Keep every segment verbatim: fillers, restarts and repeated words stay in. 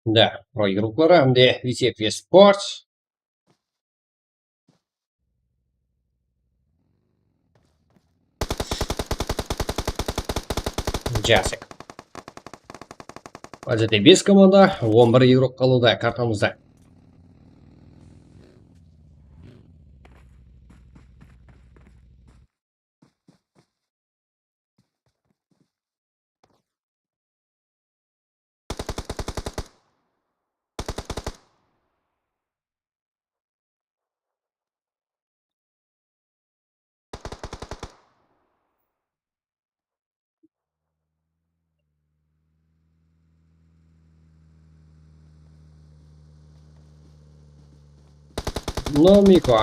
Да, проигрывкалар, hám de V C F Sport. Jaqsı. Házirde bes komanda, on bir igrok qalıwda kartamızda. Nomiko.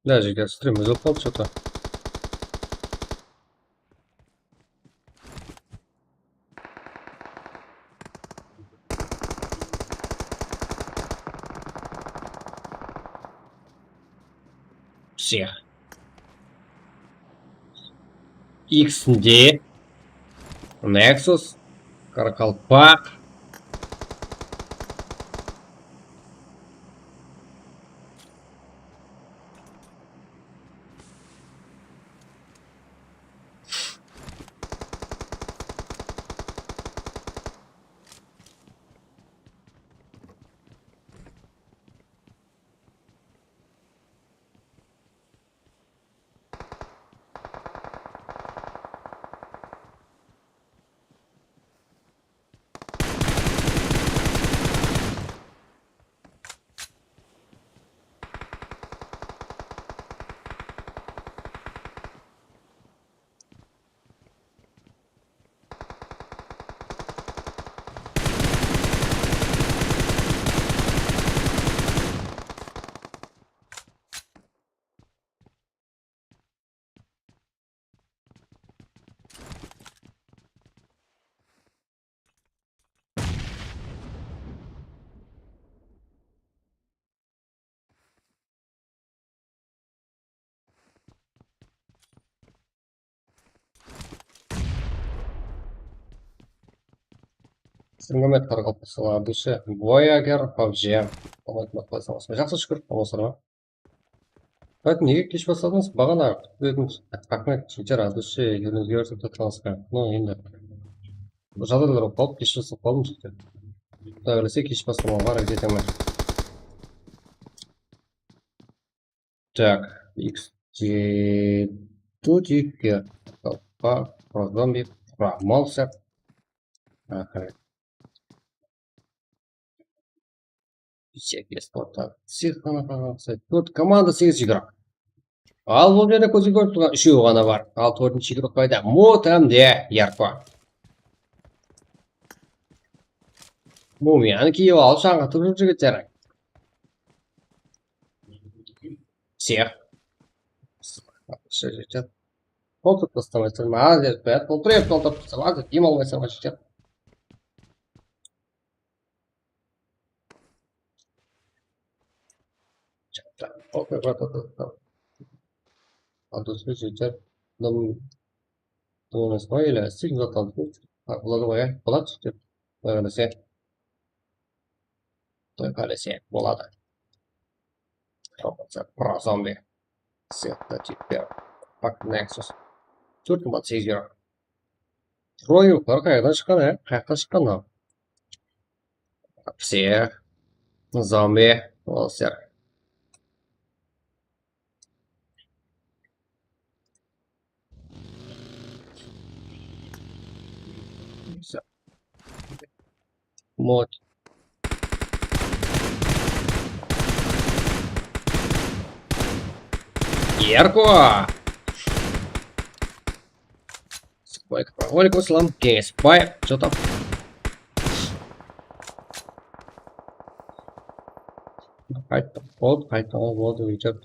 Да, jigit, stream uzılıp qaldı что-то. Всех. X D, Nexus, Qaraqalpaq. Sırmamet Qaraqalpaqstanlı Adushi, Voyager, PUBG. Aman, aman, aman, aman. Jaqsı, shúkir, aman, aman. Bátin, nege kesh basladıńız? Baǵana kútip edim. Raxmet, jigitler, Adushi, ekewińizge berip tatlańızǵa. No, endi. Bul jaǵdaylar bolıp qalıp, kesh baslap qaldım, jigitler. Quday qálese, kesh baslamawǵa háreket etemen. Так, X T Dutike, Prozombi, Ramolsa. Aha. Segiz portal. Sıyırtqana qalǵan qısaydı. Tórt komanda, segiz igrok. Al, bul jerde kózge kórip turǵan úshew ǵana bar. Al, tórtinshi igrok qayda? Mot hám de Yarko. Mumiyanı kiyip alıp shańǵırtıp júr jigitler. Всех. Toltırıp tastamaysań, azır etpe, toltırıp, toltırıp tastamaysań, azır dem almaysań, jigitler. Adus jigitler. Dım, dım emes ǵoy, ele stil zat aldı. Buladı qoyayıq, buladı jigitler. Qoyǵan ese. Quday qálese, boladı. Prozombi. Setta tipper. Pak Nexus. Tórt komanda, segiz igrok. Proyuklar qayaqtan shıqqan, e? Qayaqtan shıqqan mınaw? Psix. Zombi. Monster. Mod. Yarko. Waleykum assalam. Keńesbay. Что там? Qayttıq. Boldı, qayttıq. Boldı, uytep.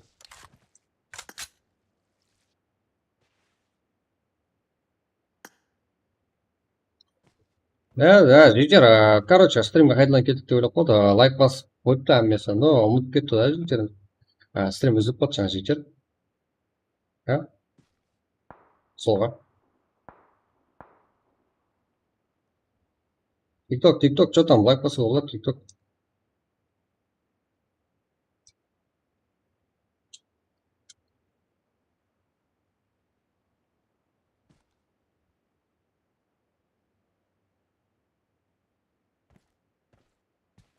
Da, da, jigitler, a, короче, strimge qaytadan keldik dep oylap qaldı. A, layk basıp qoyıptı hámmesi. No, umıtıp ketti da, jigitler. A, strim úzilip qaldı jańa, jigitler. Ha? Solǵa. TikTok, TikTok, что там? Лайк посылала, TikTok.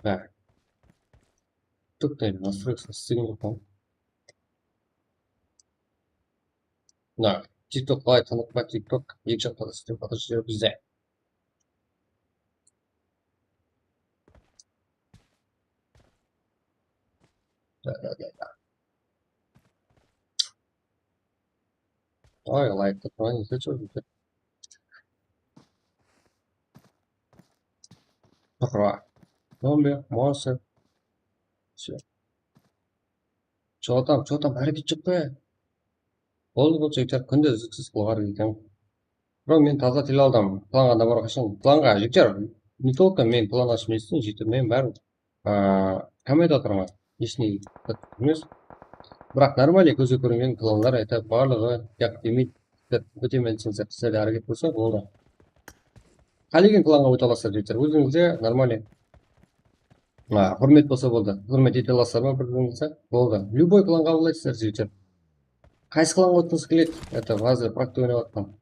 Так. Тут, наверное, настройка сыǵып. Да, TikTok qalay tanıtpa, TikTok eki jaqta da islep atır bizde. Da, da, da, da. Давай, лайк qoyıp qoyayın, endi что? Пора. Зомби, монстр. Всё. Что там, что там, háreket joq pa? Boldı, boldı, jigitler, kúnde úzliksiz qılıp eken. Bro, men taza til aldım. Planǵa da bar qashan. Planǵa, jigitler, не только men plan ashıp esin, jigitler, men bári, aa, komment atırman. Eshne emes. Biraq нормальный kózge kóringen planlar, это barlıǵı, yaq demeydi. Ótemen deseń, sizler háreket qılsa, boldı. Qálegen planǵa óte alasızlar, jigitler. Ózińizde нормальный, a, húrmet bolsa boldı. Húrmet ete alasızlar ma bir-birińizdi? Boldı. Любой plan qabıllaysızlar, jigitler. Qaysı planǵa ótkińiz keledi? Это, házir praktika oynap atırman.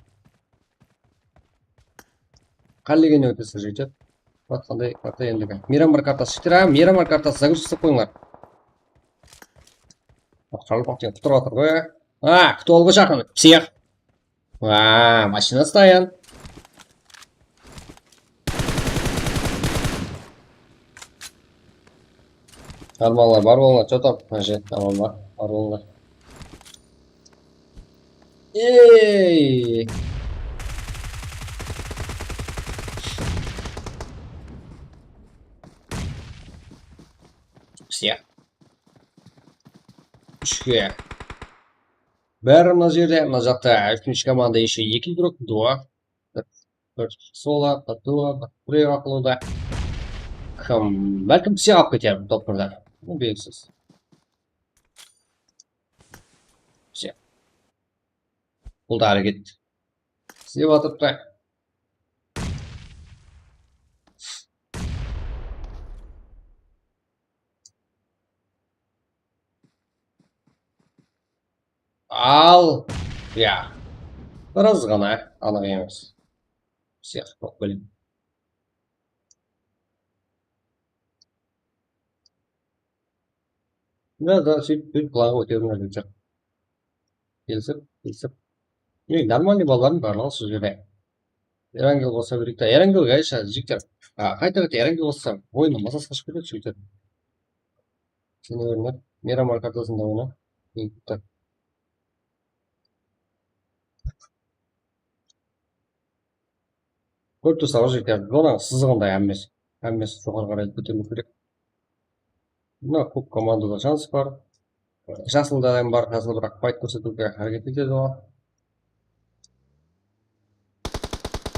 Qálegen ótesiz, jigitler. Bak, qanday karta endigi. Miramar kartası, jigitler, a, Miramar kartası, загрузка qılıp qoyıńlar. Bak, Qaraqalpaq degen qutırıp atır ǵoy. A, kútip alıwǵa jaqın. Psix. Aa, mashina стоян. Armanlar, bar bolıńlar, что там? Mına jerde aman bar, bar bolıńlar. Ey! Всё. Úshke. Bári mına jerde, mına jaqta úshinshi komanda, ещё eki игрок, два. Bir, bir sola, bir duo, bir birew aqılıwda. Kim, bálkim psix alıp keter topırda. Bu belgisiz. Всё. Bul da háreket. Sizlep atırıptı. Al, ya. Biraz ǵana anıq emes. Sıyaq bolıp keledi. Biraz da sóytip, sóytip, planǵa óteriwin aytıp júr. Kelisip, kelisip. Ey, нормальный balalardıń barlıǵı usı jerde. Erangel qosa bereyik ta. Erangel, ǵaysa, jigitler. A, qayta, qayta Erangel qossa, oyınnan masası qashıp ketedi, jigitler. Sene berińler. Miramar kartasında oyna. Bitti. Kórip tursańız, jigitler, zonań sızıǵınday hámmesi. Hámmesi joqarı qaray kóteriliw kerek. Mına kóp komandada janıs bar. Jasılda hám bar, jasıl, biraq fayt kórsetiwge háreket etedi oǵan.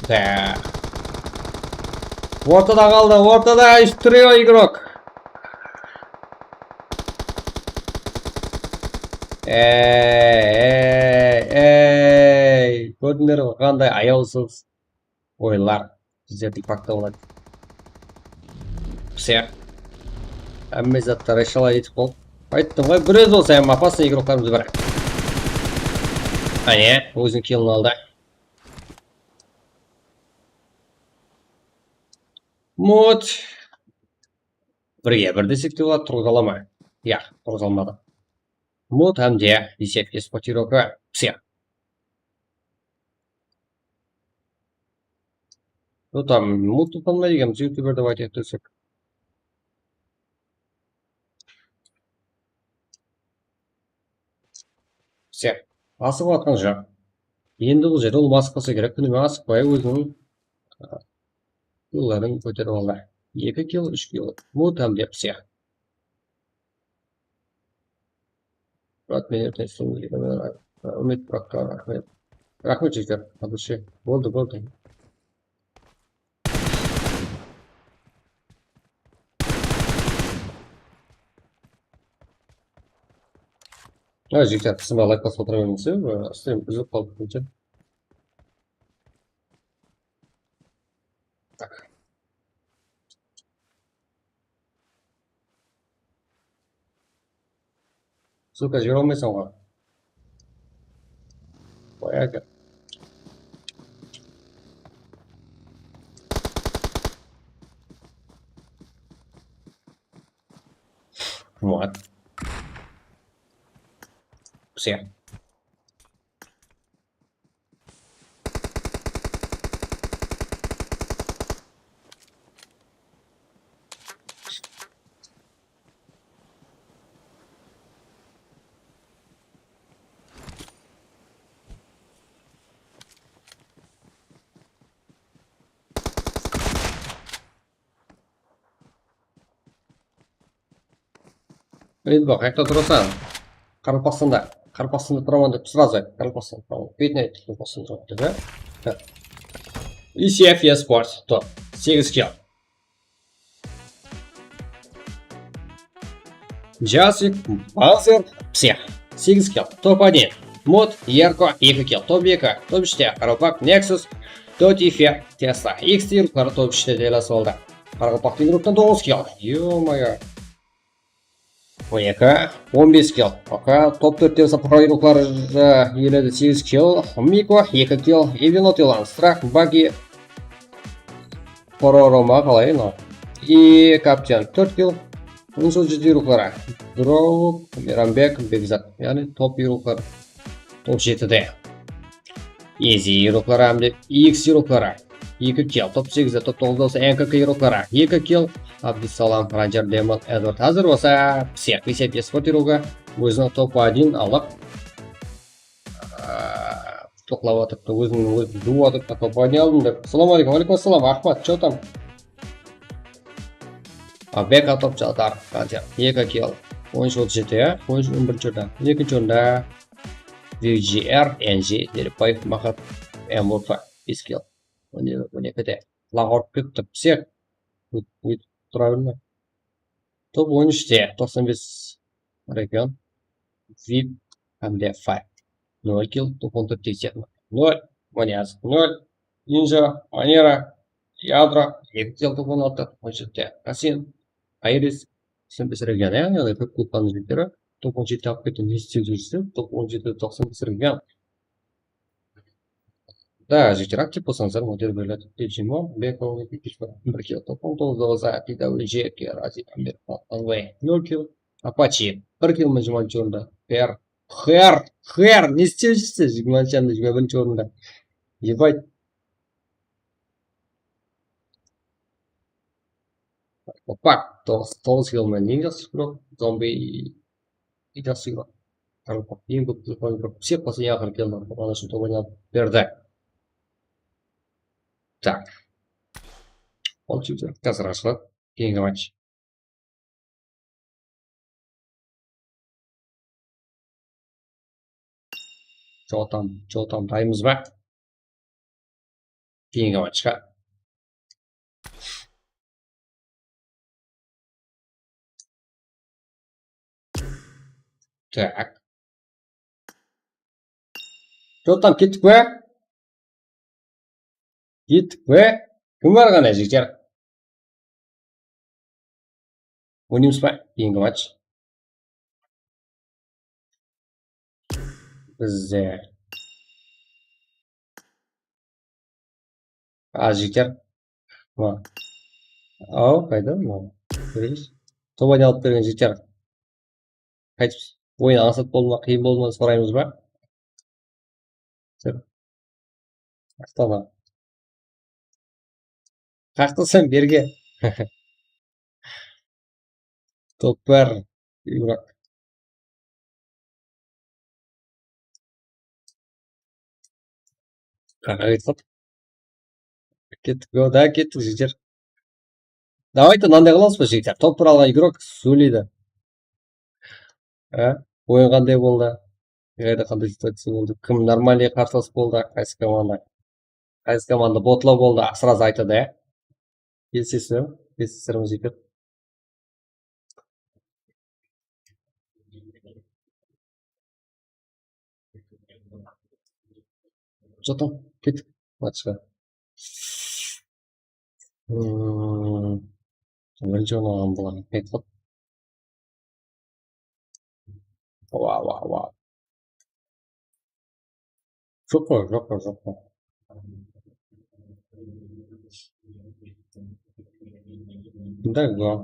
Da. Ortada qaldı, ortada, úsh trio igrok. Ey, ey, ey, kórdińler be, qanday ayawsız oyınlar bizlerdiń pakta boladı. Все. Hámme zattı reshalay etip boldı. Ayttım ǵoy, bir óz bolsa hám опасный igroklarımız bar. Áne, óziniń killin aldı. Mod. Birge bir desek te boladı, turǵıza ala ma? Yaq, turǵıza almadı. Mod hám de десятка спотировка. Все. Ну, там, mod tutalmaydı eken, biz youtuber dep aytayıq desek. Все. Asıǵıp atqan joq. Endi bul jerde ol basıp qalsa kerek, kúnime asıqpay óziniń, a, killların kóterip aldı. Eki kill, úsh kill. Mod hám de все. Murat, men erteń soń, Úmet Muratqa raxmet. Raxmet, jigitler. От души. Boldı, boldı. Ay, jigitler, qısımda layk basıp otıra berińiz, e, strim úzilip qalıp ketedi. Tak. Ссылka jibere almaysań ǵoy. Qoy aka. Вот. Все. Endi baq, qayaqta turasań? Qaraqalpaqstanda, Qaraqalpaqstanda turaman dep, сразу ayt, Qaraqalpaqstanda turaman. Betin ayt, Qaraqalpaqstanda turaman dep, ya? E C F eSport, top, segiz kill. Jasik, Panzer, Psix, segiz kill, top один. Mod, Yarko, eki kill, top eki, top úshte, Qaraqalpaq, Nexus, Totife, Tesla, X T yurıqları top úshte jaylasıp aldı. Qaraqalpaq yurıqtan toǵız kill, ё-моё. On eki, on bes kill. Aka, top tórtte bolsa Puxra yurıqları iyeledi, segiz kill. Miko, eki kill. Evinotilan, Strah, Bagi, Pororoma, qalay, no? I Kapten, tórt kill. Unsız jeti yurıqları. Drov, Miranbek, Bekzat. Yaǵnıy top yurıqları. Top jetide. Ezi yurıqları hám de X yurıqları. Eki kill, top segizde, top toǵızda bolsa N K K yurıqları. Eki kill, Abdussalam, Rajar, Demon, Edward. Házir bolsa Psix, Psix eSport yurıǵı óziniń top один alıp, aa, toqlap atırıptı, óziniń ózin juwıp atırıptı, top один aldım dep. Assalawma áleykum. Wa áleykum assalam, Ahmad, что там? A, B K top jatar, Rajar. Eki kill, on úsh otız jeti, ya, on úsh on birinshi orında. Ekinshi orında V G R, N G, Delibaev, Mahat, M V F, bes kill. On ekide. Laǵ urıp ketti, Psix. Óyt-, óytip tura berme. Top on úshte, toqsan bes region, vip hám de fight. Nol kill, top on tórtte, nol. Manyaz, nol. Ninja, Manera, Yadro, eki kill, top on altı, on jeti. Kasin, Iris, toqsan bes region, ya, yaǵnıy top klublardıń jigitleri. Top on jeti alıp ketken, ne islep júrsiz, top on jeti, toqsan bes region. Da, jigitler, aktiv bolsańızlar, model beriledi. Digimon, Beko, bir kill, top on toǵız, Doza, P W J, Razi, Amir, Anway, nol kill, Apache, bir kill mıń jigirma birinshi orında, Her, Her, Her, ne islep júrsiz? Jigirma birinshi orında, jigirma birinshi orında. Ебать. Opak, toǵız, toǵız kill menen eń jaqsı igrok, Zombi, eń jaqsı igrok. Eń kóp kill qoyǵan igrok. Psix bolsa eń aqırǵı killdi qoyǵanı ushın top oynap berdi. Так. Ol jigitler házir ashıladı. Keyingi match. Jotam, Jotam, dayımız ba? Keyingi matchqa. Так. Jotam, kettik pe? Kettik pe? Kim barǵan, jigitler? Oynaymız ba? Keyingi match. Bizde. A, jigitler. Ma. Aw, qayda? Ma. Kóremiz. Top aynalıp bergen jigitler. Qaytıp, oyın ańsat boldı ma, qıyın boldı ma, soraymız ba? Astana. Qaqtırsam berge. Topar. Yurak. Qaqa kettik. Kettik, go, da kettik, jigitler. Давайте, mınanday qılamız ba, jigitler? Topar alǵan igrok sóyleydi. Á, oyın qanday boldı? Qayda qanday situaciya boldı? Kim нормальный qarsalas boldı? Qaysı komanda? Qaysı komanda botla boldı? Сразу aytadı, á? Kelsesizler, kelsesizler, muzeyker. Jotam, kettik. Matchqa. Hmm. Birinshi orın alǵan bolaman. Aytqan. Wa, wa, wa. Joq ǵoy, joq ǵoy, joq ǵoy. Bunday ǵoy.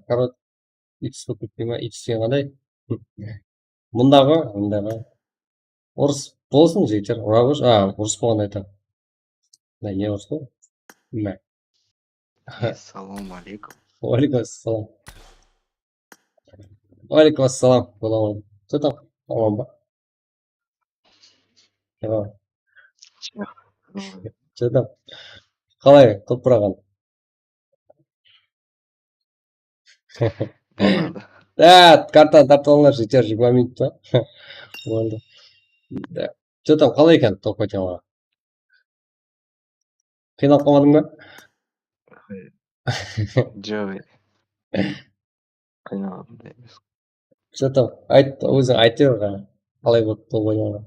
Короче, itislip ketpey ma, itisken qanday? Mındaǵı, mındaǵı. Urıs bolsın, jigitler, ura bershi. A, urıs bolǵanda aytaman. Mına, ne urıs pa? Mına. Assalamu aleykum. Wa aleykum assalam. Wa aleykum assalam. Bola, bola. Что там? Aman ba? Aman. Что там? Qalay, qılıp baraǵan? Boladı. Da, kartanı tartıp alıńlar, jeter jigirma minut pa? Boldı. Da. Что там, qalay eken, top aytqanlar? Qıynalıp qalmadıń ba? Joq. Qıynalıp emes. Что там, ayt, óziń ayta ber, qalay boldı top oynaǵan?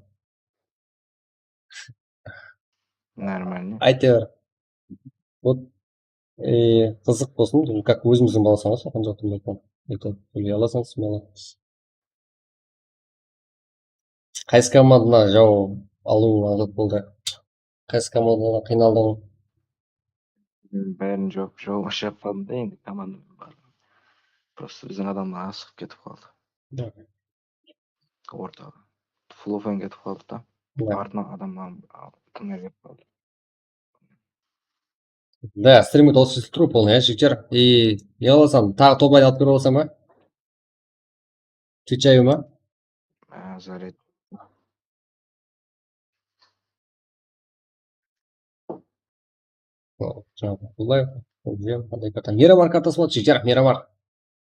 Нормально. Ayta ber. Вот, e, qızıq bolsın, как ózimizdiń balası ǵoy, soqan joqtın aytqan. Ayta, bilip alasań, smalaq. Qaysı komandana jaw alıw ańsat boldı? Qaysı komandana qıynaldıń? Bárin joq, jaw shıǵıp qaldım da, endi komandamnan barıp. Просто biziń adamlar asıǵıp ketip qaldı. Da. Ortaǵa. Flufen ketip qaldı da. Da. Artınan adamlar tınǵa ketip qaldı. Da, strimdi dawıs esitip turıp, ol, ya, jigitler. E, ne qılasań? Taǵı top alıp berip alasań ba? Twitch ayıma? Á, zaret. Jańa qulay, qulay, qanday karta? Miramar kartası boldı, jigitler, Miramar.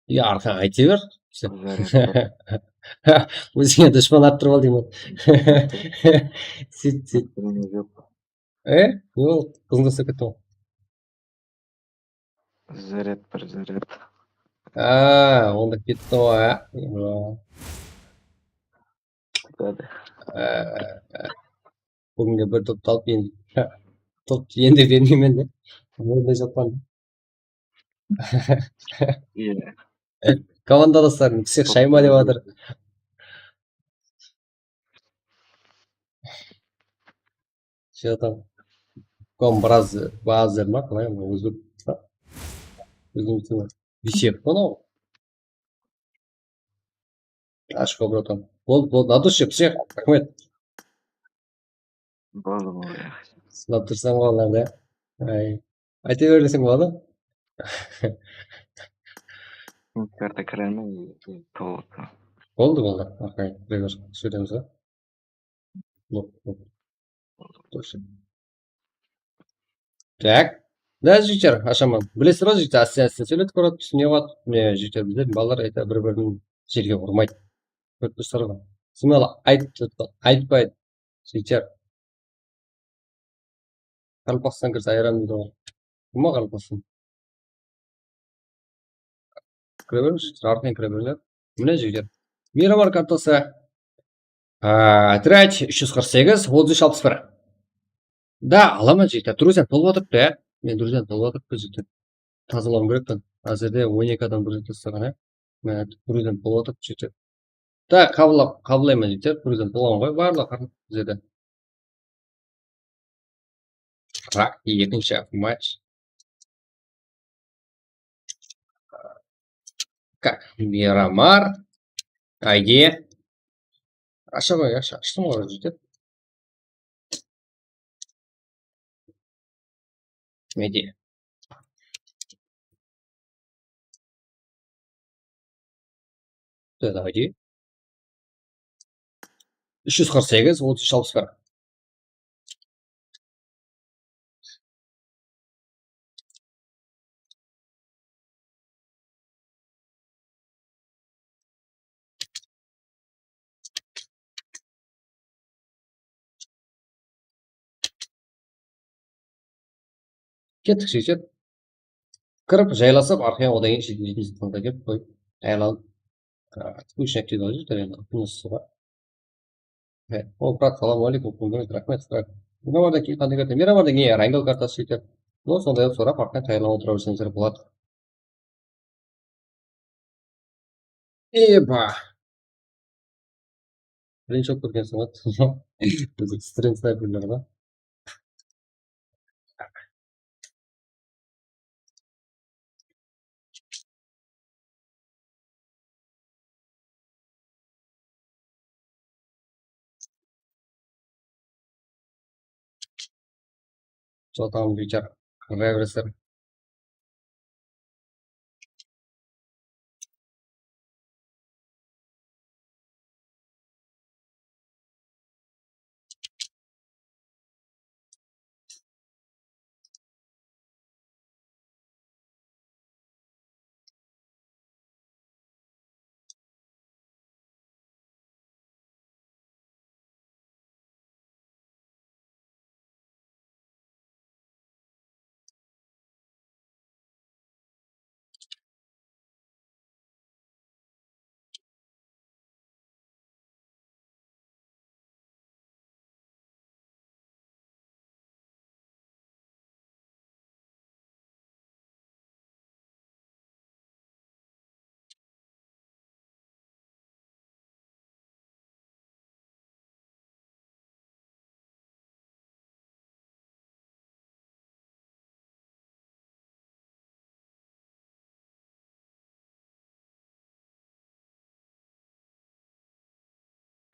Ya, arqań ayta ber. Zaret. Ózińe dushpan arttırıp al deymen. Seyt, seyt. Joq. E? Ne boldı? Qızıń tastap ketti ǵoy. Zaret, bir zaret. A, onda ketti ǵoy, a? Hadi. A, búginge bir toptı alıp, endi toptı endi bermeymen de. Oyınday jatpan. Iya. Komanda doslar, psix shayma dep atır. Что там? Kom biraz bazı ma, qalay, ózgerip tursa. Ózim, bicep, mınaw. Ochko, братан. Boldı, boldı. Nadushe, всех, raxmet. Boldı, boldı. Sınap tursań ǵoy olardı. Ay. Ayta berseń boladı. Karta kirermen, tolıq. Boldı, boldı. Aqay, kire ber. Sóylemiz ba? Lop, lop. Точно. Так. Da, jigitler, ashaman. Bilesiz ǵoy, jigitler, áste-áste sóyletip baradı, túsine baradı. Mine, jigitler, bizlerdiń balalar, ayta, bir-birin jerge urmaydı. Kórip tursızlar ǵoy. Smalaq ayt, aytpaydı. Jigitler. Qaraqalpaqstan kirse ayıramız deydi ǵoy. Kim o Qaraqalpaqstan? Kire berińiz, jigitler, arqayın kire berińler. Mine, jigitler. Miramar kartası. A, третий, úsh júz qırq segiz, otız úsh, alpıs bir. Da, alaman, jigitler. Druzyan tolıp atırıptı, ya. Men druzyan tolıp atırıptı, jigitler. Tazalawım kerekpen. Házirde on eki adam druzyan taslaǵan, ya. Men druzyan tolıp atırıptı, jigitler. Da, qabıllap, qabıllayman, jigitler. Druzyan tolǵan ǵoy, barlıǵı bizde. Rak, ekinshi match. Как? Miramar. Ayde. Asha ǵoy, asha, ashtım ǵoy, jigitler. Ayde. Ayde. Úsh júz qırq segiz, otız úsh, alpıs bir. Kettik, jigitler. Kirip, jaylasıp, arqaǵa odan keyin jeytimiz tanda kelip qoyıp, aylanıp, a, скучно deydi ǵoy, jigitler, endi, qıyınlısı bar. He, o, brat, salam aleykum, kúnge raxmet, brat. Miramardan keyin qanday karta? Miramardan keyin Erangel kartası jigitler. No, sonday-aq, sorap, arqadan tayarlanıp otıra berseńizler boladı. Eba! Birinshi bolıp kirgensiz ǵoy. Biziń string snayperler ǵoy. Что там, Витя? Какая версия?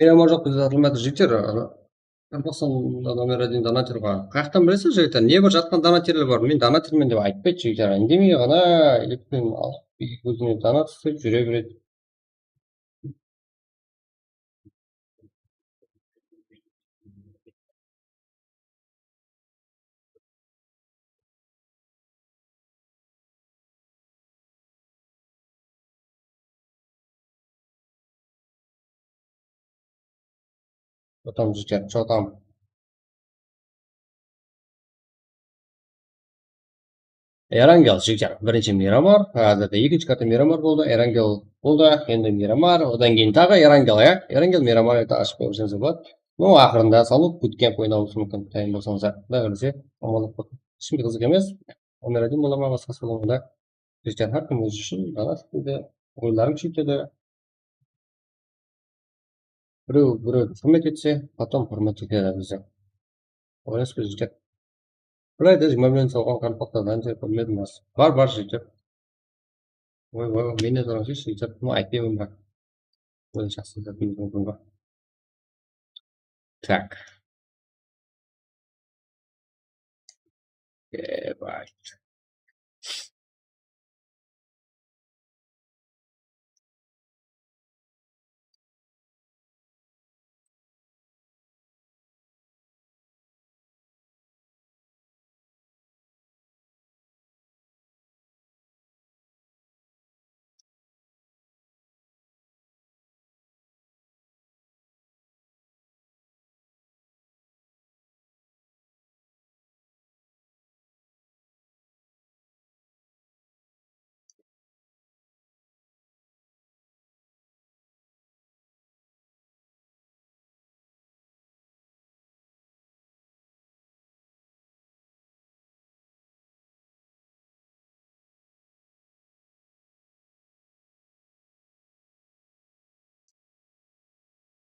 Miramar joq, bizde atılmay atır, jigitler. Ana, Qaraqalpaqstanda nomer один donator bar. Qayaqtan bilesiz, jigitler? Ne bir jatqan donatorlar bar. Men donatormen dep aytpaydı, jigitler. Indemey ǵana, elekten alıp, ózine donator istep júre beredi. Что там, жігіттер, что там? Erangel, jigitler, birinshi Miramar, házirde ekinshi karta Miramar boldı, Erangel boldı, endi Miramar, odan keyin taǵı Erangel, ya? Erangel, Miramar, edi, ashıp berseńiz boladı. No, aqırında Saul Bootcamp oynawıńız múmkin, tayın bolsańız, ya. Quday qálese, amanlıq bolsın. Eshkimge qızıq emes, nomer один bola ma, basqası bola ma da. Jigitler, hár kim ózi ushın donat isteydi, oyınların kúsheytedi. Birew birewdi húrmet etse, potom húrmet etedi bizde. Oynasıp jigitler. Bir ayda jigirma million salǵan qaraqalpaqlardan dep bilmedim az. Bar, bar, jigitler. Oy, oy, oy, men de sorańız, jigitler. Bunı aytpayman, biraq. Ózi jaqsı zat, men de. Tak. Ey, bay.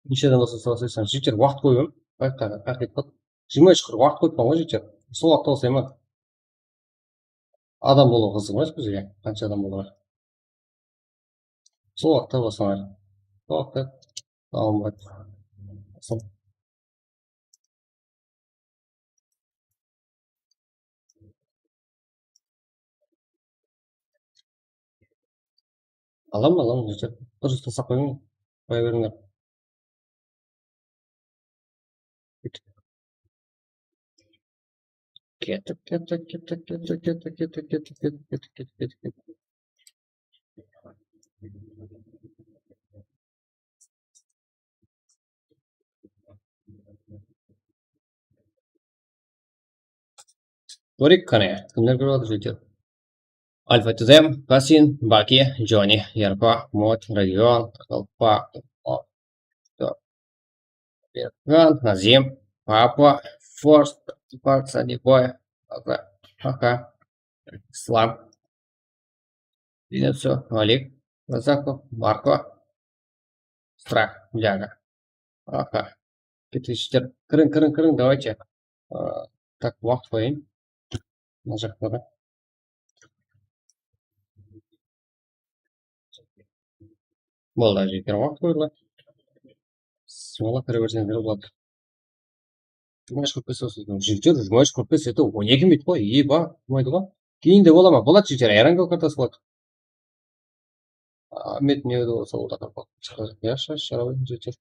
Neshe adam bolsa sorasaysız, jigitler, waqıt qoyıp, bayaqqa, haqiqat. Jigirma úsh qırq waqıt qoyıppan ǵoy, jigitler. Sol waqıtta baslayman. Adam bolıwı qızıq emes bizge, qansha adam bolıwı. Sol waqıtta baslayman. Sol waqıtta. Tamam, bak. Alam, alam, jigitler. Durıs taslap qoyıń. Qoya berińler. Kettik, kettik, kettik. Kóreyik qáne, kimler kórip atır, jigitler? Alfa Tuzem, Kasin, Baki, Joni, Yarpa, Mot, Region, Qalpa, Berkan, Nazim, Papa, Forst, Pats, Anibay, Aka, Aka, Islam, Vincenzo, Oleg, Razakov, Marko, Strah, Lyaga. Aka. Ketişler. Kiriń, kiriń, kiriń, давайте. A, tak, waqıt qoyayın. Mına jaqta da. Boldı, jeter, waqıt qoydı. Smolak kire berseńiz boladı. Jigitler, jigitler, jigitler, jigitler, on eki minut qoy, eba, bolmaydı ǵoy. Keyin de bola ma? Boladı, jigitler, ayran kol kartası boladı. Ahmet ne edi bolsa, o da yaqshı, sharabayın, jigitler.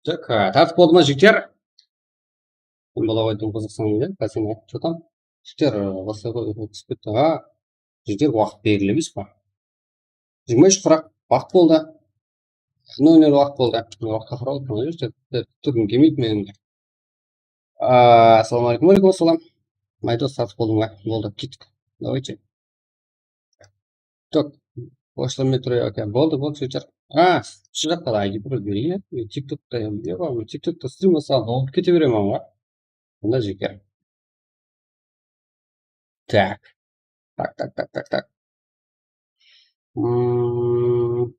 Tak, e, tartip boldı ma, jigitler? Bala qoy, dım qızıqsań ya, qásene, что там? Jigitler, e, basqa qoy, túsip ketti. Ha, jigitler, waqıt belgili emes pa? Jigirma úsh qırq waqıt boldı. Nol nol waqıt boldı. Men waqıtqa qarap otırman, jigitler. Turgım kelmeydi meniń de. A, assalawma aleykum. Aleykum assalam. Aydos, tartip boldıń ba? Boldı, kettik. Давайте. Tak, boshqa metro eken. Boldı, boldı, jigitler. A, shıǵıp qala, aydı bir bereyik. TikTokta, yoq, TikTokta strim baslaǵan, ulıp kete beremen ǵoy. Bunda jigitler. Tak. Tak, tak, tak, tak, tak. Hmm.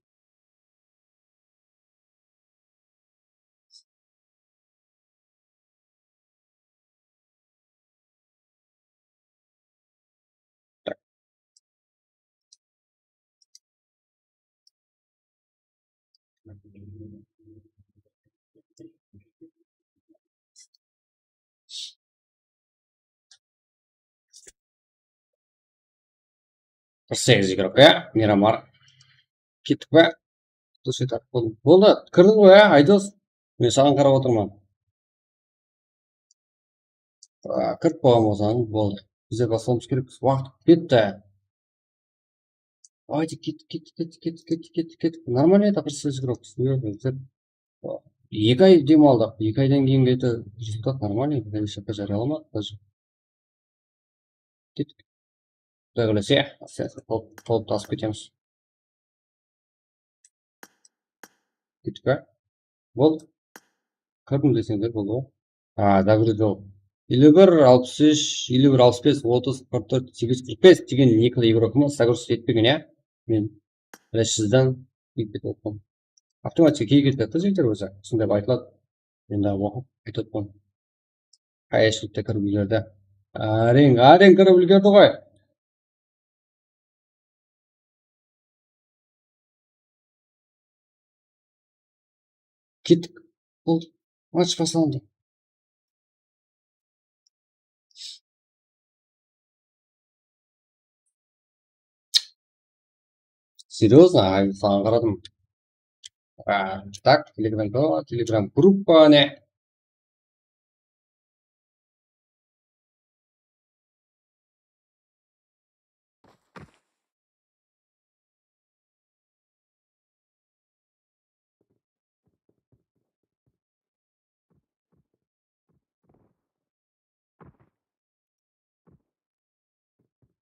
Qırq segiz igrok, ya, Miramar. Kettik pe? Dúrıs aytıp boldı. Boldı, kirdiń ǵoy, ya, Aydos. Men saǵan qarap otırman. A, kirip qoyǵan bolsań, boldı. Bizler baslawımız kerekpiz. Waqıt ketti. Давайте, kettik, kettik, kettik. Нормально, это просто игрок. Eki ay dem aldıq. Eki aydan keyingi это результат нормальный. Bizler eshaqqa jariyalamadıq даже. Kettik. Quday qálese, tolıq, tolıq tasıp ketemiz. Kettik pe? Bol. Kirdim deseńler boldı ǵoy. A, добрый день. Elli bir, alpıs úsh, elli bir, alpıs bes, otız, qırq tórt, segiz, qırq bes degen nikli igrokımız загрузка etpegen, ya. Men birinshiden ketip ketip otırman. Avtomatik keyip ketedi jigitler ózi. Usınday aytıladı. Men de oqıp aytıp otırman. Qayashılıqta kirip úlgerdi. Areń, areń kirip úlgerdi ǵoy. Kettik. Boldı. Match baslandı. Серьёзно? Ay, saǵan qaradım. A, tak, Telegram kanal, Telegram gruppa, ne?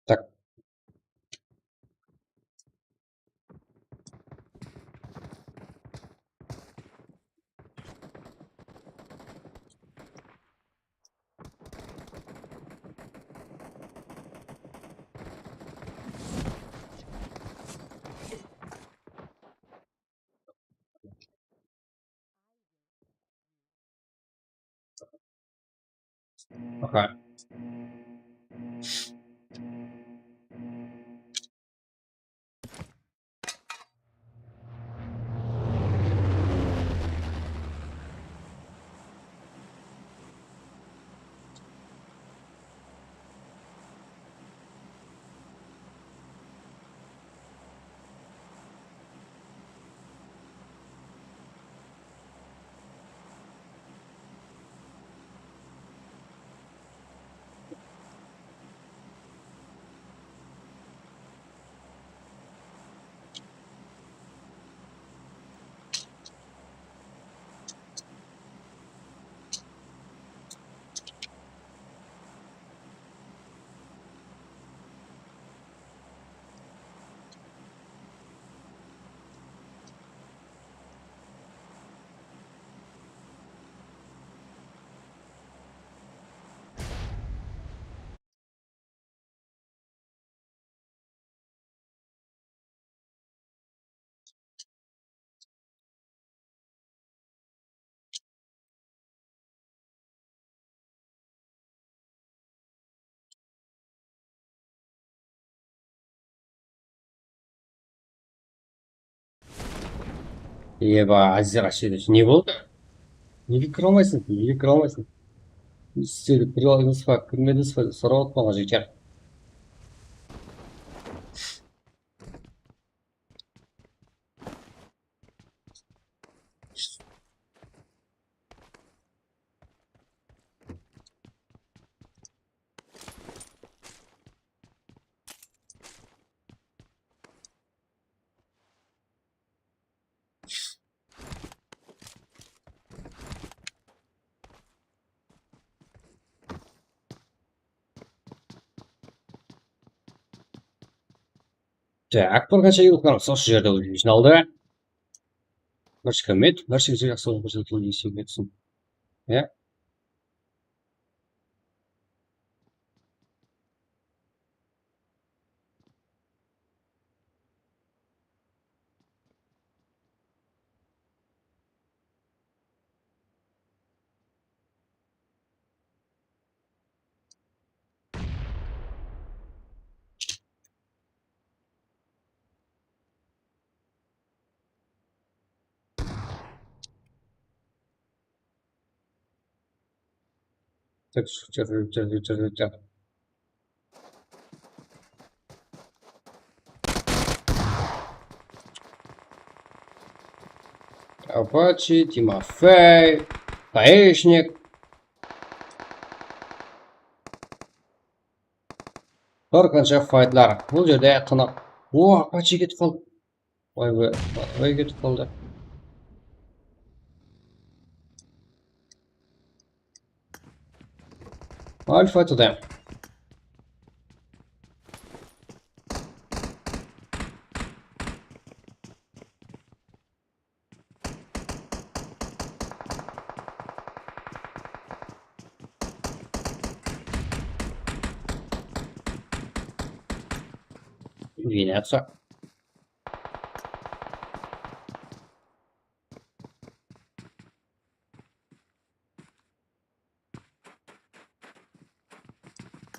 Tak. Пока. Eba, Aziz Rashidovich, ne boldı? Nege kire almaysań? Nege kire almaysań? Sizler kire aldıńız ba, kirmedińiz ba, sorap atırman, jigitler. Tak, bir qansha yılqılarımız usı jerde jıynaldı. Bir shıkırmet, bir shıkırmet, jaqsı bolıp kórsetken iyisi kelsin. Ya. Tak, jır, jır, jır, jır, jır. Apache, Timofey, Gáyishnik. Bir qansha faytlar. Bul jerde tınıq. O, Apache ketip qaldı. Vay be, vay ketip qaldı. Alfa to them. Винятся.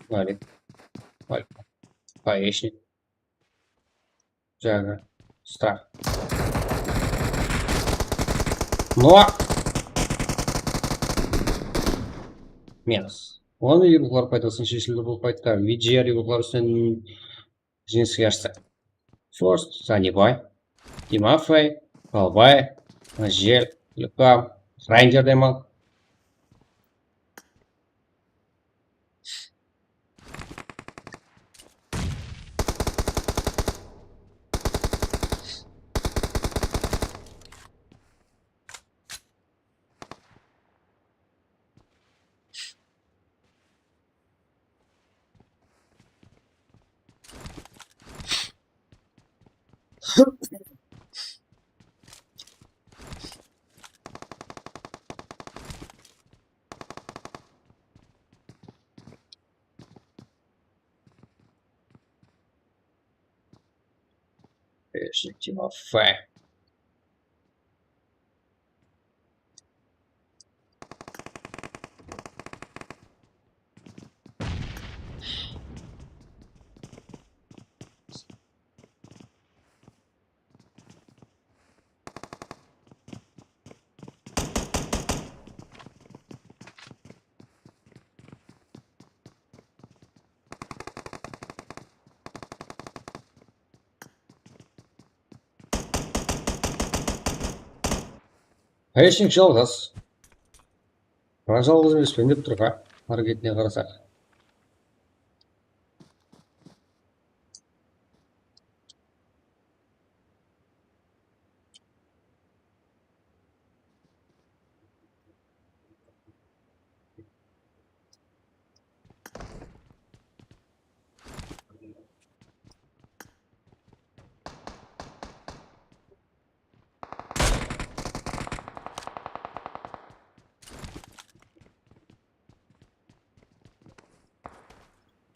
Валик. Валик. Поешник. Jaǵı. Strah. No. Minus. Onı yıllıq paydalasın sheshildi bul paytta. V G R yıllıq üstünen Jeńiske ashsa. First, Sanibay, Timofey, Palbay, Jel, Lukam, Ranger demal. Beshlik Timofey. Hesh kim jalǵız. Biraq jalǵız emespen dep tur ǵa, hareketine qarasaq.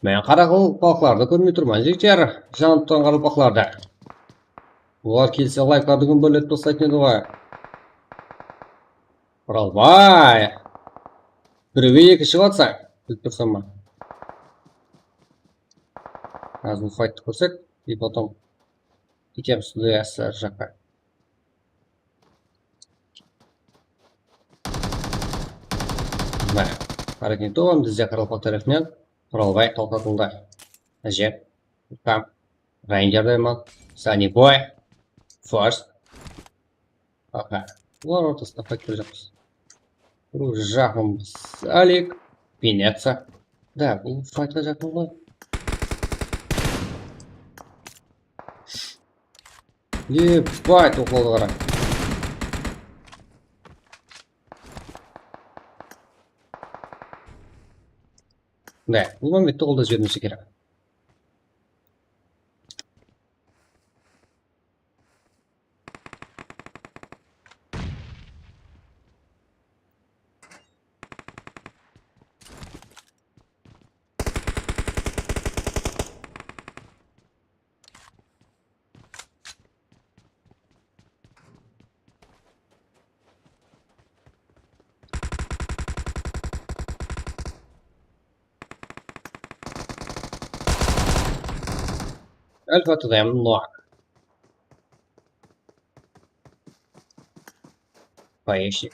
Men qaraqalpaqlardı kórmey turman, jigitler. Janıp turǵan qaraqalpaqlardı. Olar kelse, layklardı gúmbeletip taslaytın edi ǵoy. Oralbay. Birew eki shıǵıp atsa, bilip tursań ba? Házir bul fayttı kórsek, и потом ketemiz tuzayasız jaqqa. Mına, Harakento bizde qaraqalpaq tárepinen Oralbay toqtatıldı. Áje, Ukam, Ranger demal, Sanibay, First. Aha, bular ortasında fayt kórip atırmız. Bul jaqın Alik, Venetsa. Da, bul faytqa jaqın ǵoy. Ебать, toqladı qara. Da, bul mámmetti qolda jibermese kerek. Alpha to them, no. Поехали.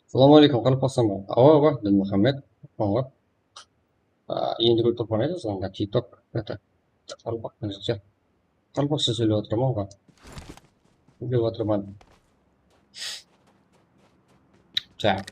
Assalawma aleykum, qaraqalpaqsızlar ma? Awa, awa, Dilmuhammed. Awa. A, endi kórip turıppan edi, sonda TikTok, это, qaraqalpaq, qaraqalpaqsha sóylep otıraman ǵoy. Sóylep otıraman. Tak.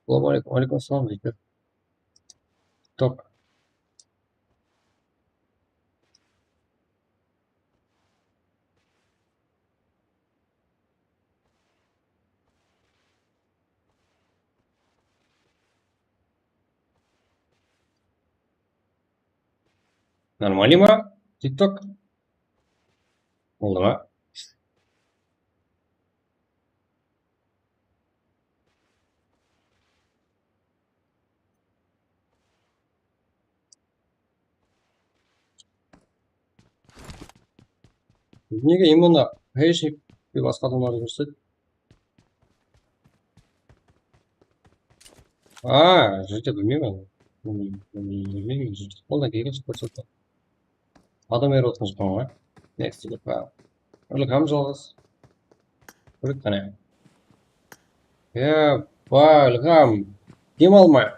Assalawma aleykum. Aleykum assalam, Bekir. Top. Нормально ma? TikTok? Boldı ma? Nege именно Heyshnik dep basqa adamlardı kórsedi? Aa, júrte bilmeymen. Bilmeymen, júrte. Qoldan kelgenshe kórsettim. Adam berip otqan joqpan ǵoy. Next, Ilham. Ilham jalǵız. Kórdik qáne. Eppa, Ilham. Dem almay.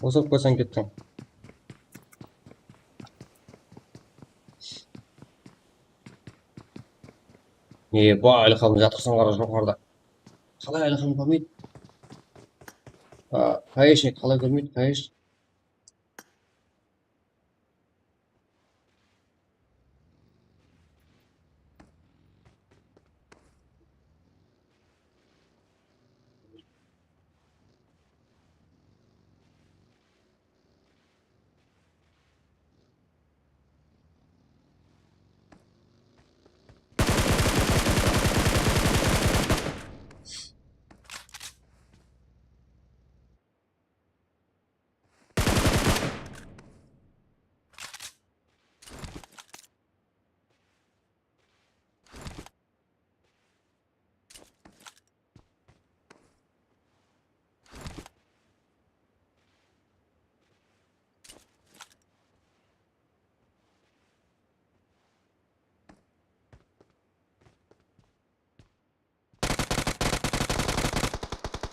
Bosap qoysam kettiń. Eppa, Ilham jatırsań qara joqarıda. Qalay Ilham kórmeydi? A, Qayısh, qalay kórmeydi, Qayısh?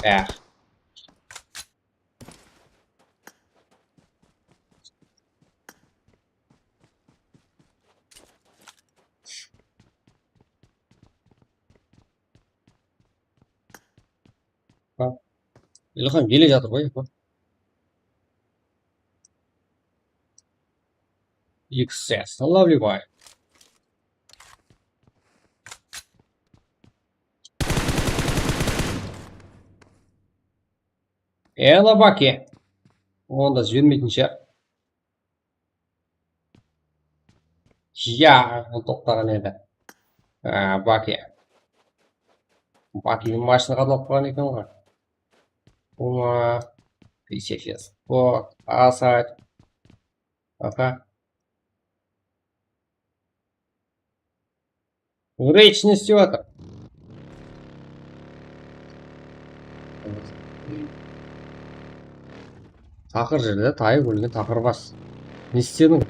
Эх. Ilham ele jatır ǵoy. X S, lovely boy. Ela Baki. Onda jibermeytin shıǵar. Ya, ol toqtaǵan edi. A, Baki. Baki mashina qatnap qalǵan eken ǵoy. Uma, P C F S. O, asayt. Aka. Reyj ne islep atır? Taqır jerde tayıp ólgen taqır bas. Ne istediń?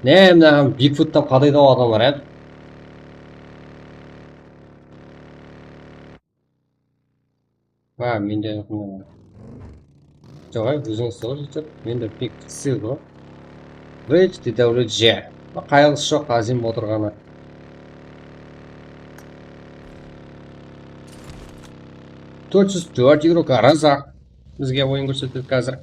Ne, mına Bigfoot tap qadaydı adam bar, ya? Ha, mende joq, ay, ózińiz soǵız jetip, mende pik sıydı. Reyj de dáwlet je. Qayǵısı joq, azim otırǵanı. Tórt júz tórt igro Garazaq bizge oyın kórsetedi házir.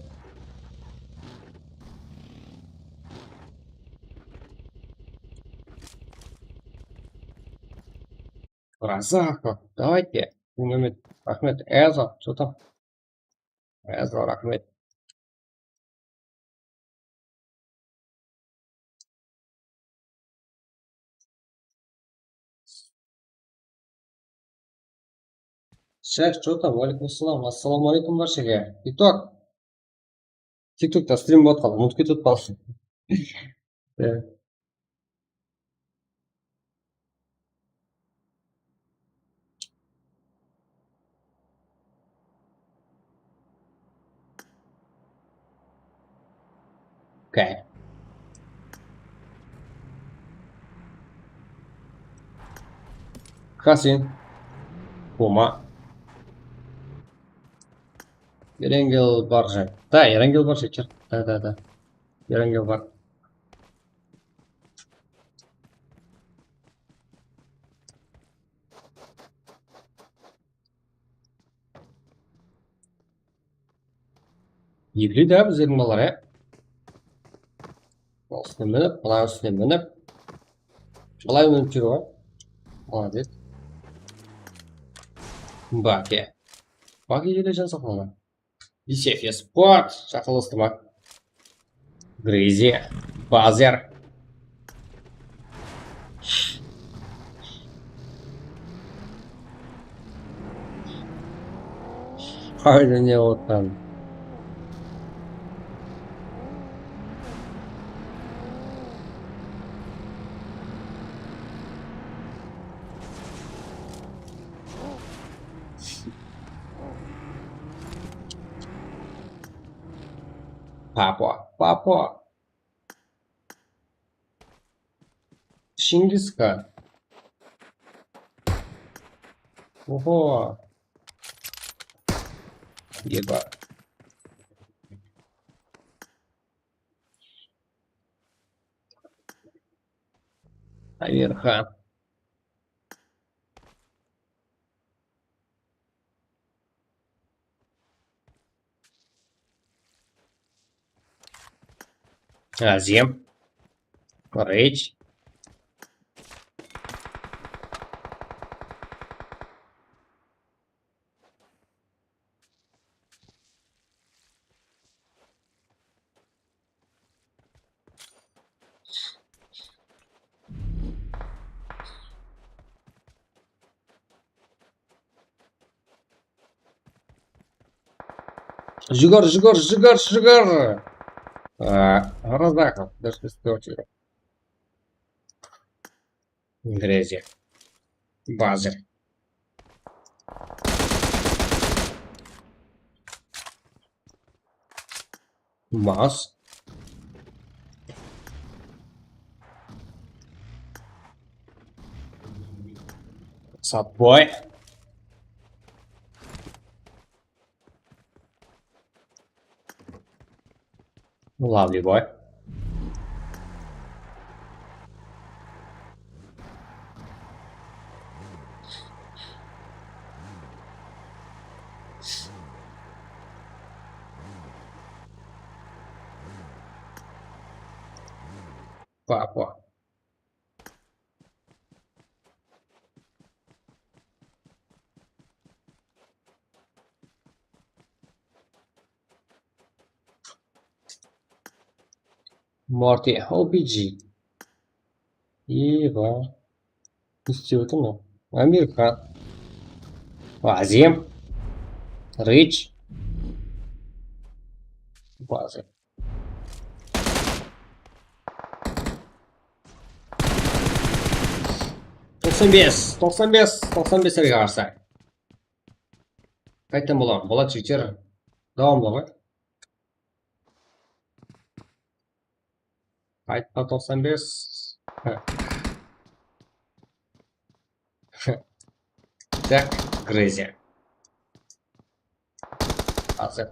Razı, aka. Давайте. Raxmet, raxmet. Ezo, что там? Ezo, raxmet. Shayx, что там? Waleykum assalam. Assalamu aleykum, barshaǵa. TikTok. TikTokta strim bolıp qaldı. Umıtıp ketip qaldı. Ya. Okey. Kasin. Kuma. Erangel bar jay. Da, Erangel bar jay. Da, da, da. Erangel bar. Egiledi bizlerdiń balalar, ya. Mına ústine minip, mına ústine minip. Qalay minip júr ǵoy. Molodec. Baki. Baki ele jan saqladı. Bisefes. Sport. Jaqınlastı ma? Grezi. Bazer. Qayda ne otqan? Papa, papa. Çingiz Xan. Oho. Eba. Amir Xan. Azim. Reyj. Júgir, júgir, júgir, júgir. Aa, Razakov, dúrsis, dúrsis. Grezi. Bazer. Mas. Satboy. Lovely boy. Papa. Morty, O P G. Eba. Ne istep atır mı? Amerika. Azem. Rich. Bazı. Toqsan bes, toqsan bes, toqsan beslerge qarsı. Qayttan bolaman. Bolad, jigitler. Dawamlı ǵoy. Qaytpa toqsan bes. Tak, Greziya. Házir.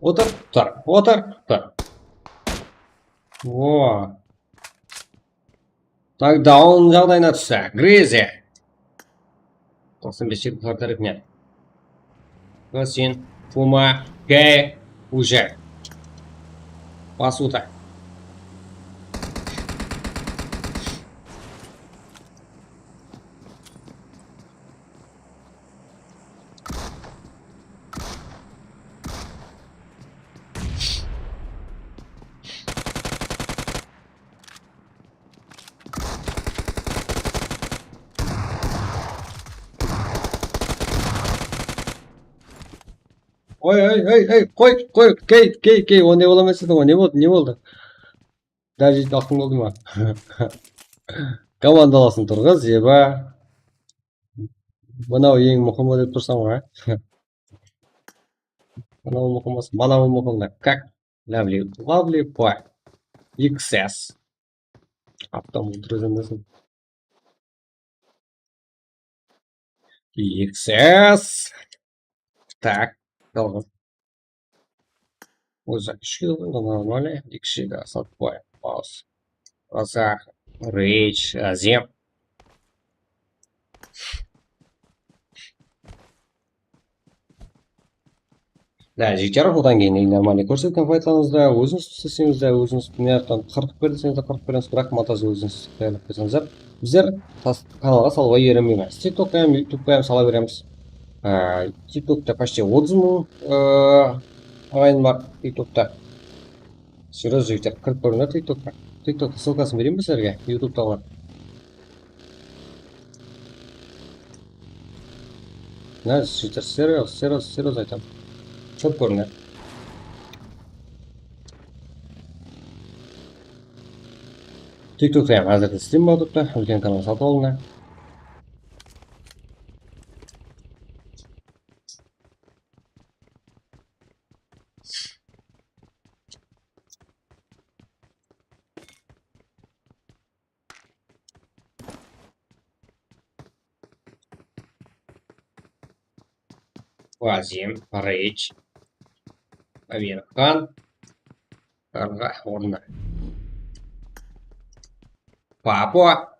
Otır, tur, otır, tur. O. Tak, daun jaǵdayına tústi. Greziya. Toqsan bes jigit tárepinen. Sen, Puma, Gay, Uje. Pasuta. Oy, oy, oy, oy, qoy, qoy, key, key, key, o ne bola emes edi, o ne boldı, ne boldı? Dál jeydi, aqıń boldı ma? Komandalasın turǵız, eba. Mınaw eń muqımı dep tursań ǵoy. Mınaw muqımı, manaw muqımı. Kak, lovely, lovely boy. X S. Aptam ultra zendesın. X S. Tak, yalǵız. Ózi ishki nормально, ikki kishiga sotib qo'yaman. Mouse. Rosa, Rage, Azem. Da, jigitler, odan keyin normalniy ko'rsatgan faytlarımızda o'zimiz isteseńiz de, o'zimiz milliarddan qırq ber deseńiz de qırq beremiz, biraq montajdı o'zingiz tayarlap berseńiz de, bizler tas-, kanalǵa salıwǵa erinbeymiz. TikTokqa ham, YouTubeqa ham sala beremiz. Aa, TikTokta почти otız mıń, aa, aǵayin bar TikTokta. Серьёзно, jigitler, kirip kórińler TikTokqa. TikTokta ссылкасын bereyin be sizlerge, YouTubetaǵılar. Mına, jigitler, серьёзно, серьёзно, серьёзно aytaman. Kirip kórińler. TikTokta ham házirde stream bolıp turıptı. Úlken kanal satıp alıńlar. Vazim, Rich, Amirxan, Qarǵa ornı. Papua.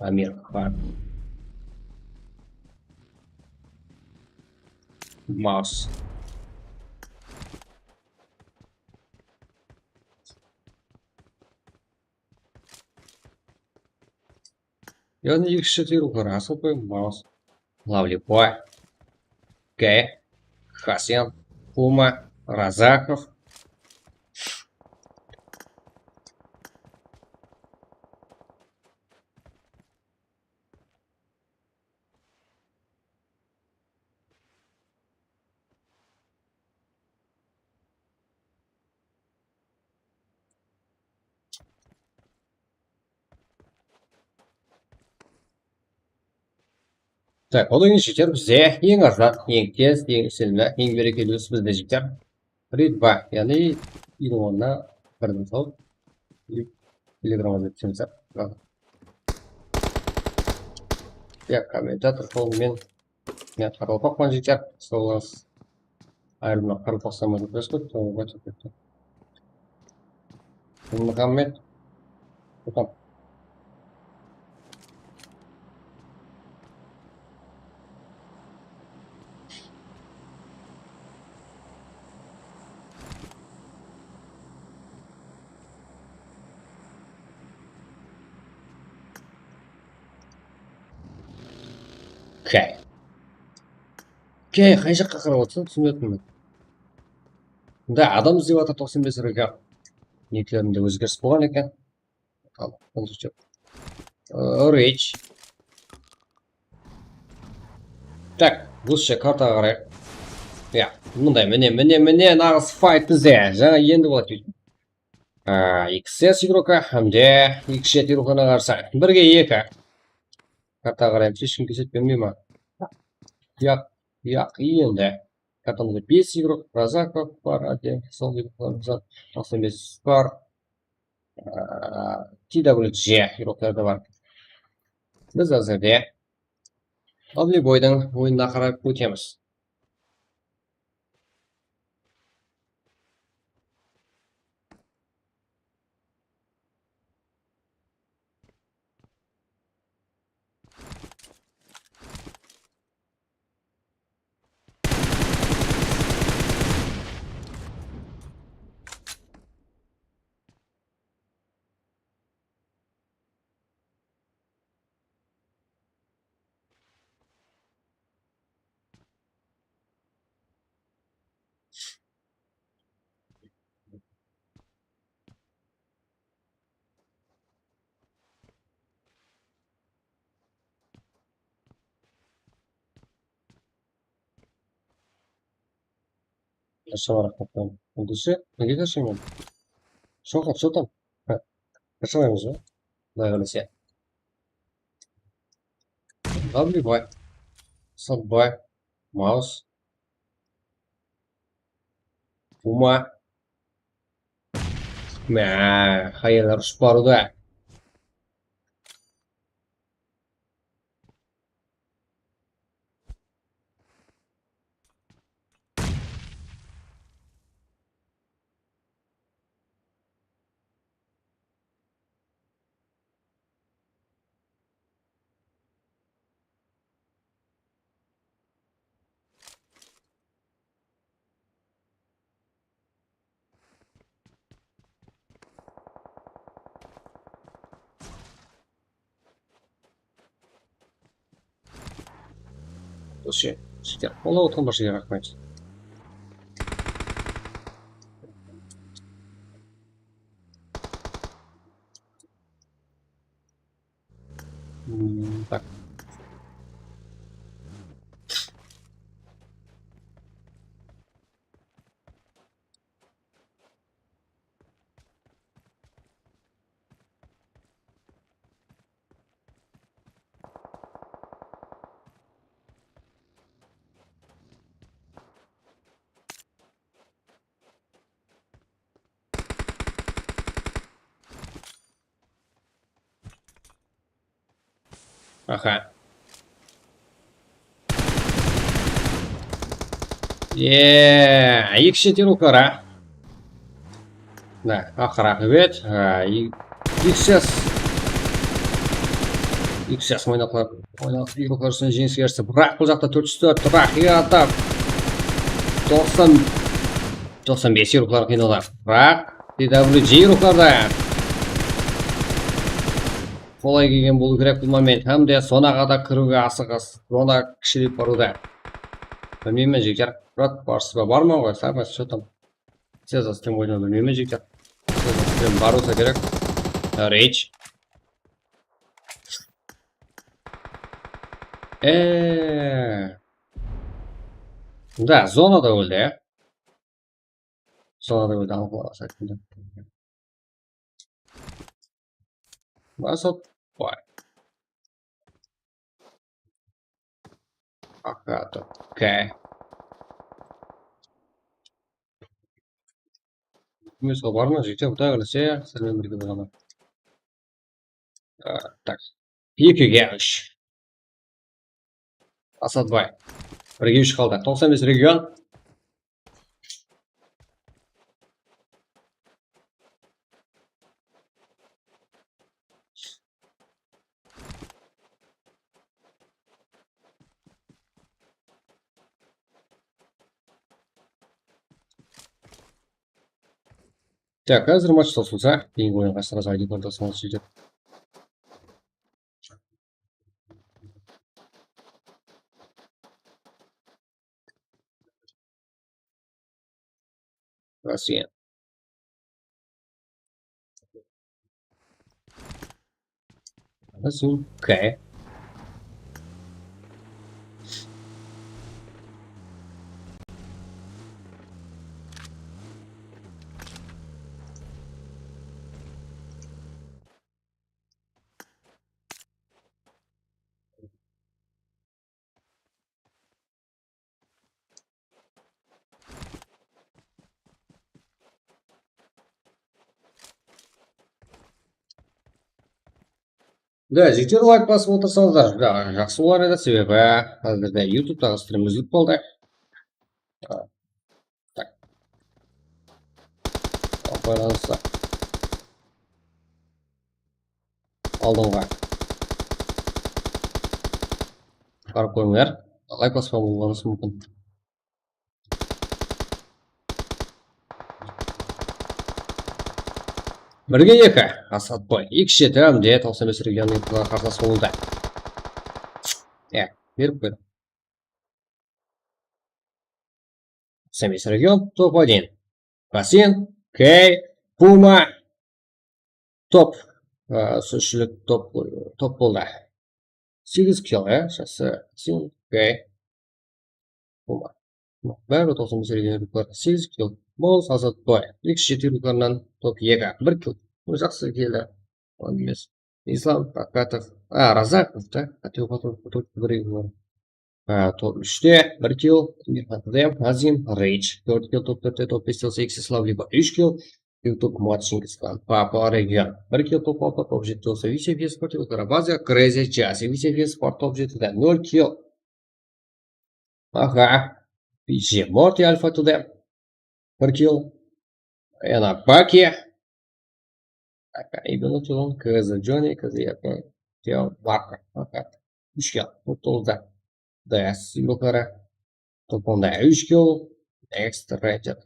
Amirxan. Mouse. Yaǵnıy, eki kishi teriw qılǵan, asıl qoyıń, mouse. Lovely boy. G. Hasen. Puma. Razakov. Tak, odan keyin jigitler bizde eń arzan, eń tez, eń isenimli, eń berekellisi bizde jigitler. Ritva, yaǵnıy ilonına birden salıp, telegramǵa berip túsemiz. Ya, kommentator, sol men, men qaraqalpaqpan jigitler, sol Ayırımda qaraqalpaqstan mınaw kórsetip, soǵan qoyıp ketti. Muhammed. Otam. Okey. Okey, qay jaqqa qarap atırsań, túsinbey atırman. Mında adam izlep atır, toqsan bes ruka. Niklerinde ózgeris bolǵan eken. Al, qonjıqshı. Rich. Tak, lучше kartaǵa qarayıq. Ya, mınday, mine, mine, mine, naǵıs fayt bizde. Jańa endi boladı deydi. A, X S igroka hám de X jet igroklarına qarsı. Birge eki. Kartaǵa qaraymız, hesh kim keset bermey ma? Yaq, yaq, endi. Kartamızda bes igrok, Razakov bar, áde, sol igroklarımız bar, toqsan bes bar. A, T W G igroklar da bar. Biz házirde Lovely Boydıń oyınına qarap ótemiz. Qashalar, qashalar. Endi ise, nege qashaman? Soqır, sotam. Ha, qashamaymiz ba? Quday qálese. Lovely Boy. Salt Boy. Maus. Puma. Má, hayallar ushıp barıwda. Dosse, sizler qollap otırǵan barshege raxmet. Hmm, tak. Aha. Eee, eki jet igroklar, a? Mına, aqırı aqıbet, a, i-, X S. X S oynaqlar, oynaq igroklar ushın jeńisке erishti. Biraq bul jaqta tórt júz tórt, biraq, ya, tak. Toqsan, toqsan bes igroklar qıynaladı. Biraq, T W G igroklarda qolay kelgen bolıw kerek bul moment. Hám de zonaǵa da kiriwge asıǵıs. Zona kishireyip barıwda. Bilmeymen, jigitler. Brat, barsız ba? Barman ǵoy, sabas, что там? Sezas tem oynadı, bilmeymen, jigitler. Sezas tem barıwsa kerek. Rage. Eee. Da, zonada óldi, ya. Zonada óldi, alıp alasa endi. Basıp, vay. Aka, okey. Minusqa barma, jigitler, quday qálese, sizler menen birge bolaman. A, tak. Ekige úsh. Asadbay. Birge úsh qaldı. Toqsan bes region. Так, házir match tawsılsa, keyingi oyınǵa srazı I D-ni ortasına shiltep. Россия. Россия. Окей. Da, jigitler, layk basıp otırsańızlar, júdá jaqsı bolar edi, sebebi házirde YouTubetaǵı strim úzilip qaldı. Tak. Baylanısta. Aldınǵı. Qarap qoyıńlar. Layk baspa bolıwıńız múmkin. Birge eki. Asadbay. Eki jeti hám de toqsan bes region qarsalas boldı. Ya, berip qoydı. Toqsan bes region, top один. Basin, Key, Puma. Top. Á, úshinshilik top, top boldı. Segiz kill, ya, jaqsı. Basin, Key, Puma. Bári toqsan bes region. Segiz kill. Moz, Azatboy. Eki jeti top eki. Bir kill. Bul jaqsı keldi. Ondan emes. Islam Akatov. A, Razakov da. Qáte oqıp atırman, bir eki bar. A, top úshte, bir kill. Mirxan Qıdayım, Azim, Rage. Tórt kill, top tórtte, top beste bolsa Eksi Slavliba, úsh kill. YouTube Mat Shingizxan, Papa Region. Bir kill, top altı, top jetti bolsa Vise Fesport, Karabazia, Crazy Jazzy, Vise Fesport, top jettide, nol kill. Aha. P J Morty Alpha Today. Bir kill. Yana Baki. Aka, Ibn Utilon, K Z Johnny, K Z Yakın, Theo Barker. Fakat úsh kill. Top toǵızda. D S Silva Kara. Top onda úsh kill. Next Ranger.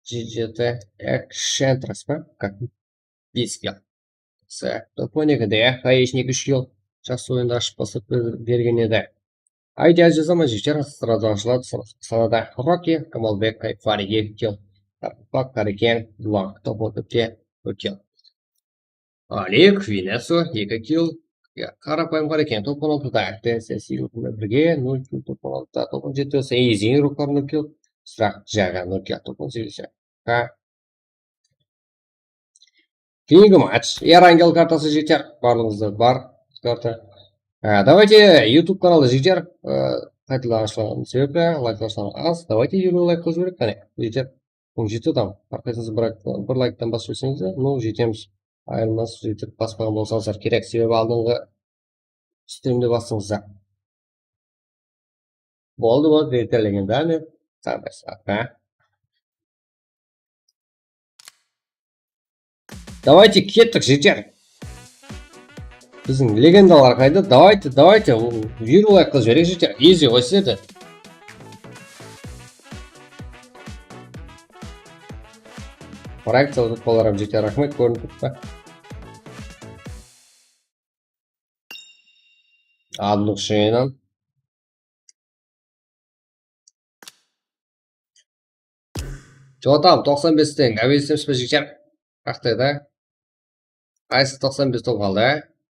G G T. Action Traspa. Kak bes kill. S, top on ekide Hayeshnik úsh kill. Jaqsı oyındı ashıp baslap ber-, bergen edi. Aydı jazaman jigitler, sırada ashıladı, sırada Rocky, Kamalbek, Kayfari eki kill. Qaraqalpaq, Qareken, Blank, top on tórtte, bir kill. Oleg, Vinetso, eki kill. Ya, qarapayım Qareken, top on altıda, T S S bilen birge, nol kill, top on altıda, top on jetti, Easy, Rukar, nol kill. Strah, Jaga, nol kill, top on segizde. Ha. Keyingi match. Erangel kartası jeter. Barlıǵıńızda bar karta. Á, давайте YouTube kanalı jeter. Á, qaytadan ashılǵanı sebepli layk basqan az. Давайте elli layk qılıp jibereyik. Qáne, jeter. On jeti adam. Har qaysıńız bir, bir layktan basıp jiberseńiz de, ну, jetemiz. Ayırılmasız jeter. Baspaǵan bolsańızlar kerek. Sebebi aldınǵı strimde bastıńızlar. Boldı, boldı, jeter, legendarный. Saǵdaysa, ha? Давайте, kettik, jeter. Biziń legendalar qayda? Давайте, давайте, elli layk qılıp jibereyik, jeter. Easy ǵoy sizlerde. Frakciya tutqanlar hám jeter, raxmet, kórinip turıptı. Adlıq jıyınınan. Jotam, toqsan besten, Gavel istemsiz be, jigitler? Qaqtayda. Qaysı toqsan bes top qaldı, á?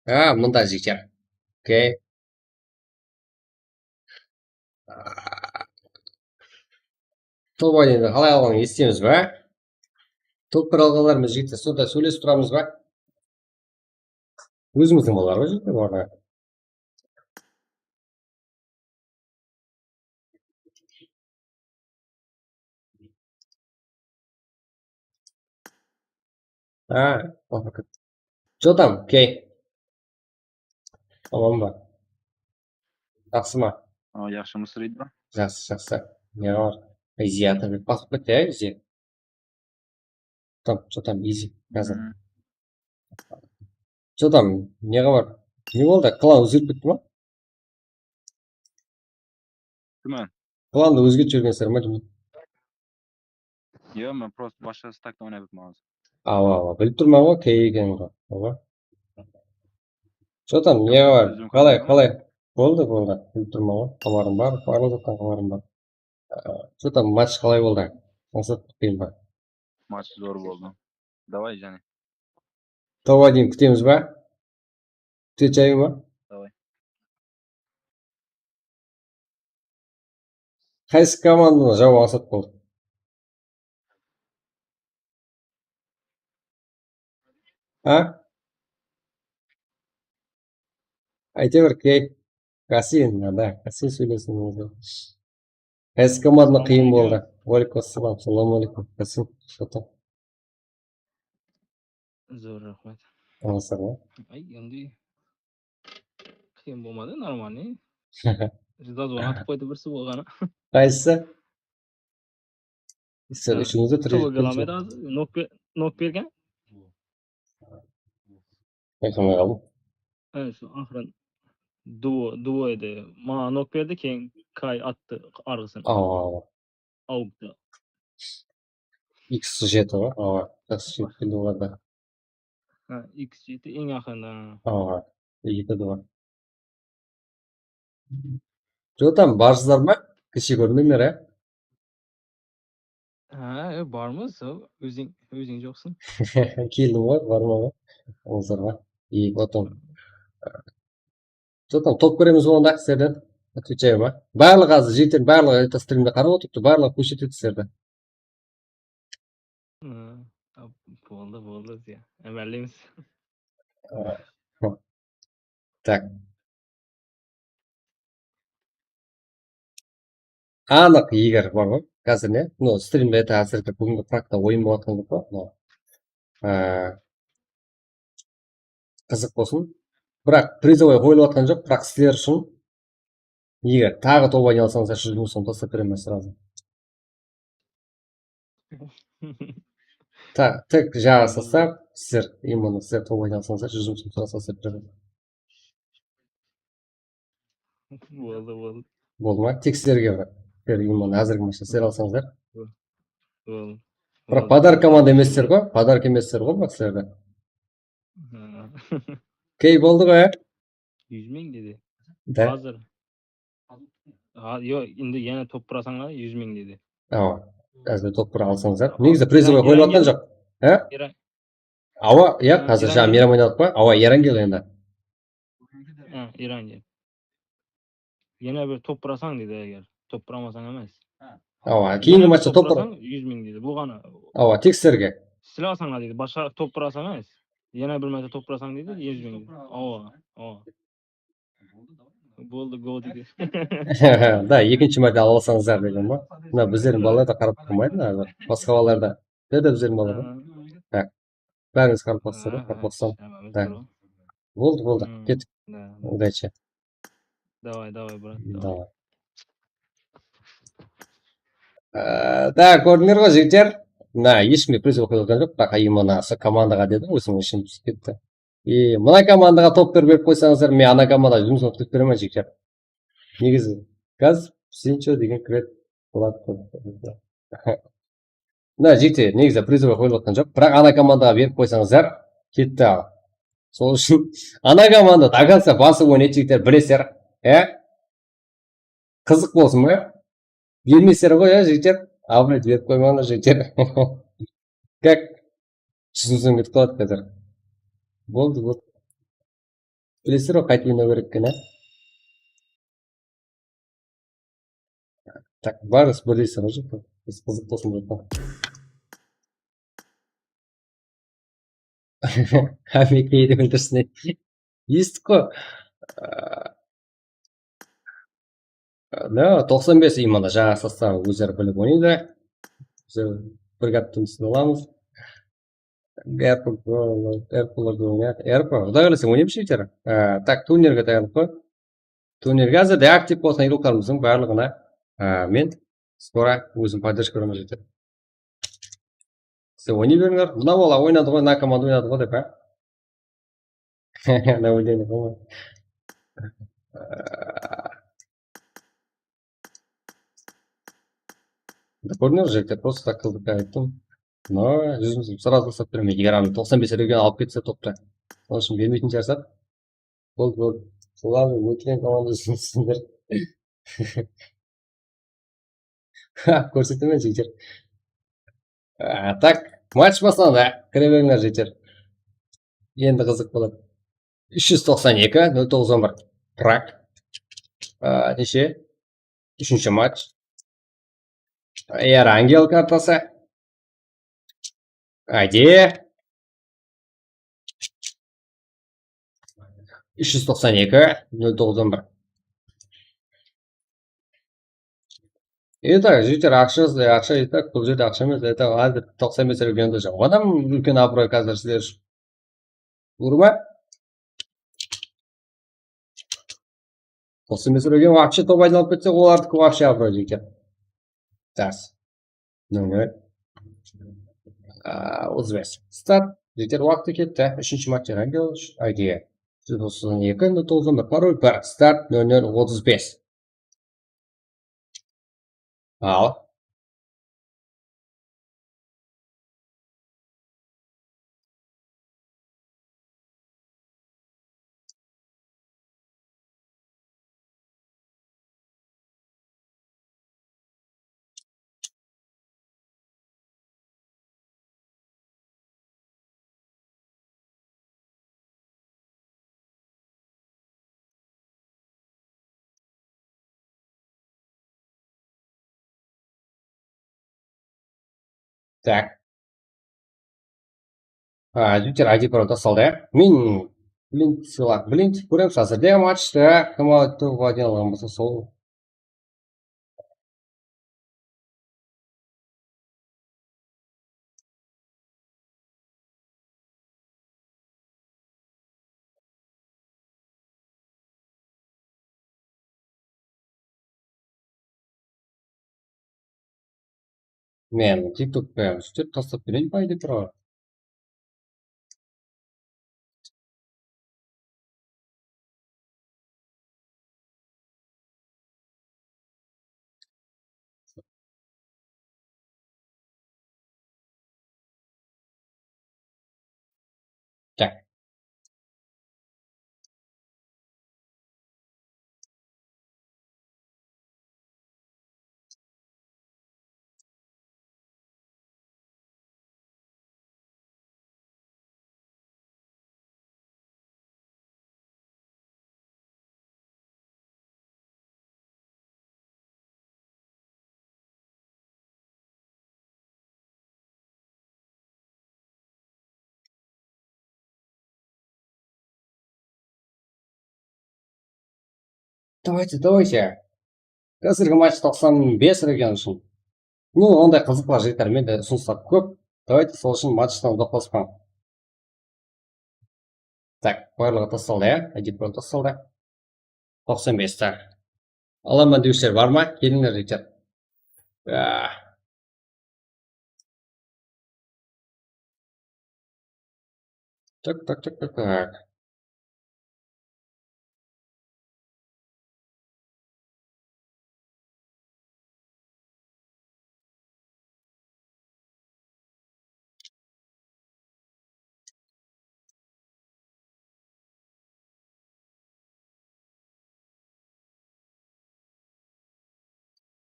Ha, mında, jigitler. Okey. Top oyındı qalay alǵanın esitemiz be? Top bir alǵanlarımız jigitler, sonda sóylesip turamız ba? Ózimizdiń balalar ǵoy, jigitler, orada. Ha, Что там, Key? Aman ba? Jaqsı ma? Aa, jaqsı, Mısır edi ba? Jaqsı, jaqsı. Ne bar? Easy atır dep basıp ketti, ya, Easy. Там, что там, Easy? Házir. Что там, ne bar? Ne boldı? Klan ózgerip ketti ma? Kim? Klandı ózgertip jibergensiz ma deymen. Yoq, men просто basqa stakta oynap atırman házir. Awa, awa, bilip turman ǵoy, Key ekenin ǵoy. Awa. Что там, ne bar? Qalay, qalay? Boldı, boldı. Bilip turman ǵoy. Xabarım bar, barlıq zattan xabarım bar. Что там, match qalay boldı? Maqsat, qıyın ba? Match zor boldı. Davay jáne. Tawba deyin kútemiz ba? Kútedi jayma? Davay. Qaysı komandanı jawıp alsaq boldı? Ha? Ayta ber, Key. Kasin, da, Kasin sóylesiń. Qaysı komandanı qıyın boldı? Waleykum assalam, salam aleykum. Kasin, что там? Zor, raxmet. Alısań ba? Ay, endi qıyın bolmadı, нормальный. Zaзвон atıp qoydı birisi bolǵanı. Qaysı? Sen úshińizde Tobogrameda nok be- nok bergen. Bayqamay qaldım. Há, sol aqırın duo, duo edi. Maǵan nok berdi, keyin Kay attı arǵısın. Awa. Aukta. X jeti ǵoy, awa. Jaqsı jep keldi olarda. Há, X jeti eń aqırında. Awa. Eki duo. Jotam, barsızlar ma? Kishi kórmeymen, á? Há, e, barmız, óziń, óziń joqsıń. Keldim ǵoy, barman ǵoy. Ońsarǵa. И потом. Jotam, top kóremiz onda sizlerden. Отвечаю ma? Barlıq házir jigitlerdiń barlıǵı это strimdi qarap otırıptı, barlıǵı kóshirtedi sizlerdi. Hı, a, boldı, boldı, ya. Ámeleymiz. Tak. Anıq, eger bar ǵoy. Házir ne? No, strimde это házirgi búgingi prakta oyın bolatqan joq pa? No. Á, qızıq bolsın. Biraq prizovoy qoyılıp atqan joq, biraq sizler ushın eger taǵı top oynay alsańızlar, júz mıń som taslap beremen сразу. Ta, tek jaǵasızsa, sizler, именно sizler top oynay alsańızlar, júz mıń som taslap beremen. Boldı, boldı. Boldı ma? Tek sizlerge bir, bir именно házirgi matchta sizler alsańızlar. Boldı. Biraq podarka komanda emessizler ǵoy, podarka emessizler ǵoy, biraq sizlerge. Hı. Key boldı ǵoy, á? Júz mıń dedi. Da. Házir. Ha, yo, endi yana top burasań da, júz mıń dedi. Awa. Házir top bura alsańızlar. Negizi prizovoy qoyılıp atqan joq. Há? Eran. Awa, ya, házir jaǵı miyram oynadıq pa? Awa, Erangel endi. Ha, Erangel. Yana bir top burasań dedi, eger top buramasań emes. Awa, keyingi matchta top bur. Júz mıń dedi. Bul ǵana. Awa, tek sizlerge. Silasań dedi. Basqa top burasań emes. Yana bir márte top burasań dedi, júz mıń dedi. Awa, awa. Boldı, gol dedi. Da, ekinshi márte ala alsańızlar degen ba? Mına bizlerdiń balalar da qarap turmaydı házir. Basqa balalar da. Dedi bizlerdiń balalar. Ha. Bárińiz qaraqalpaqsızlar, qaraqalpaqstan. Boldı, boldı. Kettik. Удачи. Давай, давай, брат. Давай. Da, kórdińler ǵoy, jigitler. Mına, hesh kimge priz qoyılǵan joq, biraq именно usı komandaǵa dedim, ózim ishim túsip ketti. E, mına komandaǵa top berip berip qoysańızlar, men ana komandaǵa júz mıń som túsip beremen, jigitler. Negizi, gaz, Sincho degen kiredi. Mına jigitler, negizi prizovoy qoyılıp atqan joq, biraq ana komandaǵa berip qoysańızlar, ketti al. Sol ushın ana komanda до конца basıp oynaydı, jigitler, bilesizler. E? Qızıq bolsın ba? Bermeysizler ǵoy, ya, jigitler. Абонент berip qoymańlar, jigitler. Как? Júz mıń som ketip qaladı házir. Boldı, boldı. Bilesizler ǵoy, qaytıp oynaw kerek eken, á? Tak, barıńız birdeysizler ǵoy, jigitler. Biz qızıq bolsın dep. Hámme keyde bildirsin. Esittik ǵoy. Mına toqsan bes именно jańa sostavı ózleri bilip oynaydı. Biz bir gápti túsine alamız. Erpul, Erpul, Erpul, Quday qálese, oynaymız jigitler. Á, tak, turnirge tayarlıq qoy. Turnirge házirde aktiv bolsın, yıllıq qızlarımızdıń barlıǵına, á, men skoro ózim podderjka beremen, jigitler. Sizler oynay berińler. Mına bala oynadı ǵoy, mına komanda oynadı ǵoy dep, á? Navedenie qoyma. Kórdińiz, jigitler, просто так qıldıq, ayttım. No, júzimiz srazı tasıp bermeydi. Eger anı toqsan bes region alıp ketse toptı. Sonıń ushın bermeytin shıǵarsaq. Boldı, boldı. Ладно, ótken komanda júzimizdiń. Kórsetemen, jigitler. Á, tak, match baslandı. Kire berińler, jigitler. Endi qızıq boladı. Úsh júz toqsan eki, nol toǵız on bir. Prag. Á, neshe? Úshinshi match. Erangel kartası. Ádiye. Úsh júz toqsan eki, nol toǵız on bir. E, tak, jigitler, aqsha, aqsha, e, tak, bul jerde aqsha emes, e, tak, házir toqsan bes regionda joq. Adam úlken abıroy házir sizler ushın. Urma. Toqsan bes region вообще top aylanıp ketse, olardiki вообще abıroy eken. Jas. Nol nol. Aa, otız bes. Start. Jigitler, waqtı ketti. Úshinshi match Erangel, Ádiye. Júz toqsan eki, nol toǵız on bir, parol bir. Start, nol nol, otız bes. Al. Tak. Ha, jigitler, I D Pro tasaldı, ya. Men Blint sılaq, Blint kóremiz házirde matchta kim aldı, Vladin alǵan bolsa, sol. Men TikTokqa sút taslap bereyin ba, I D Pro? Tak. Давайте, давайте. Házirgi match toqsan bes region ushın. Ну, onday qızıq bar, jigitler, mende usınıslar kóp. Давайте, sol ushın matchtan uzaqlaspań. Tak, barlıǵı tasaldı, ya? I D Pro tasaldı. Toqsan bes, tak. Alaman dewshiler bar ma? Kelińler, jigitler. Ah. Tak, tak, tak, tak, tak.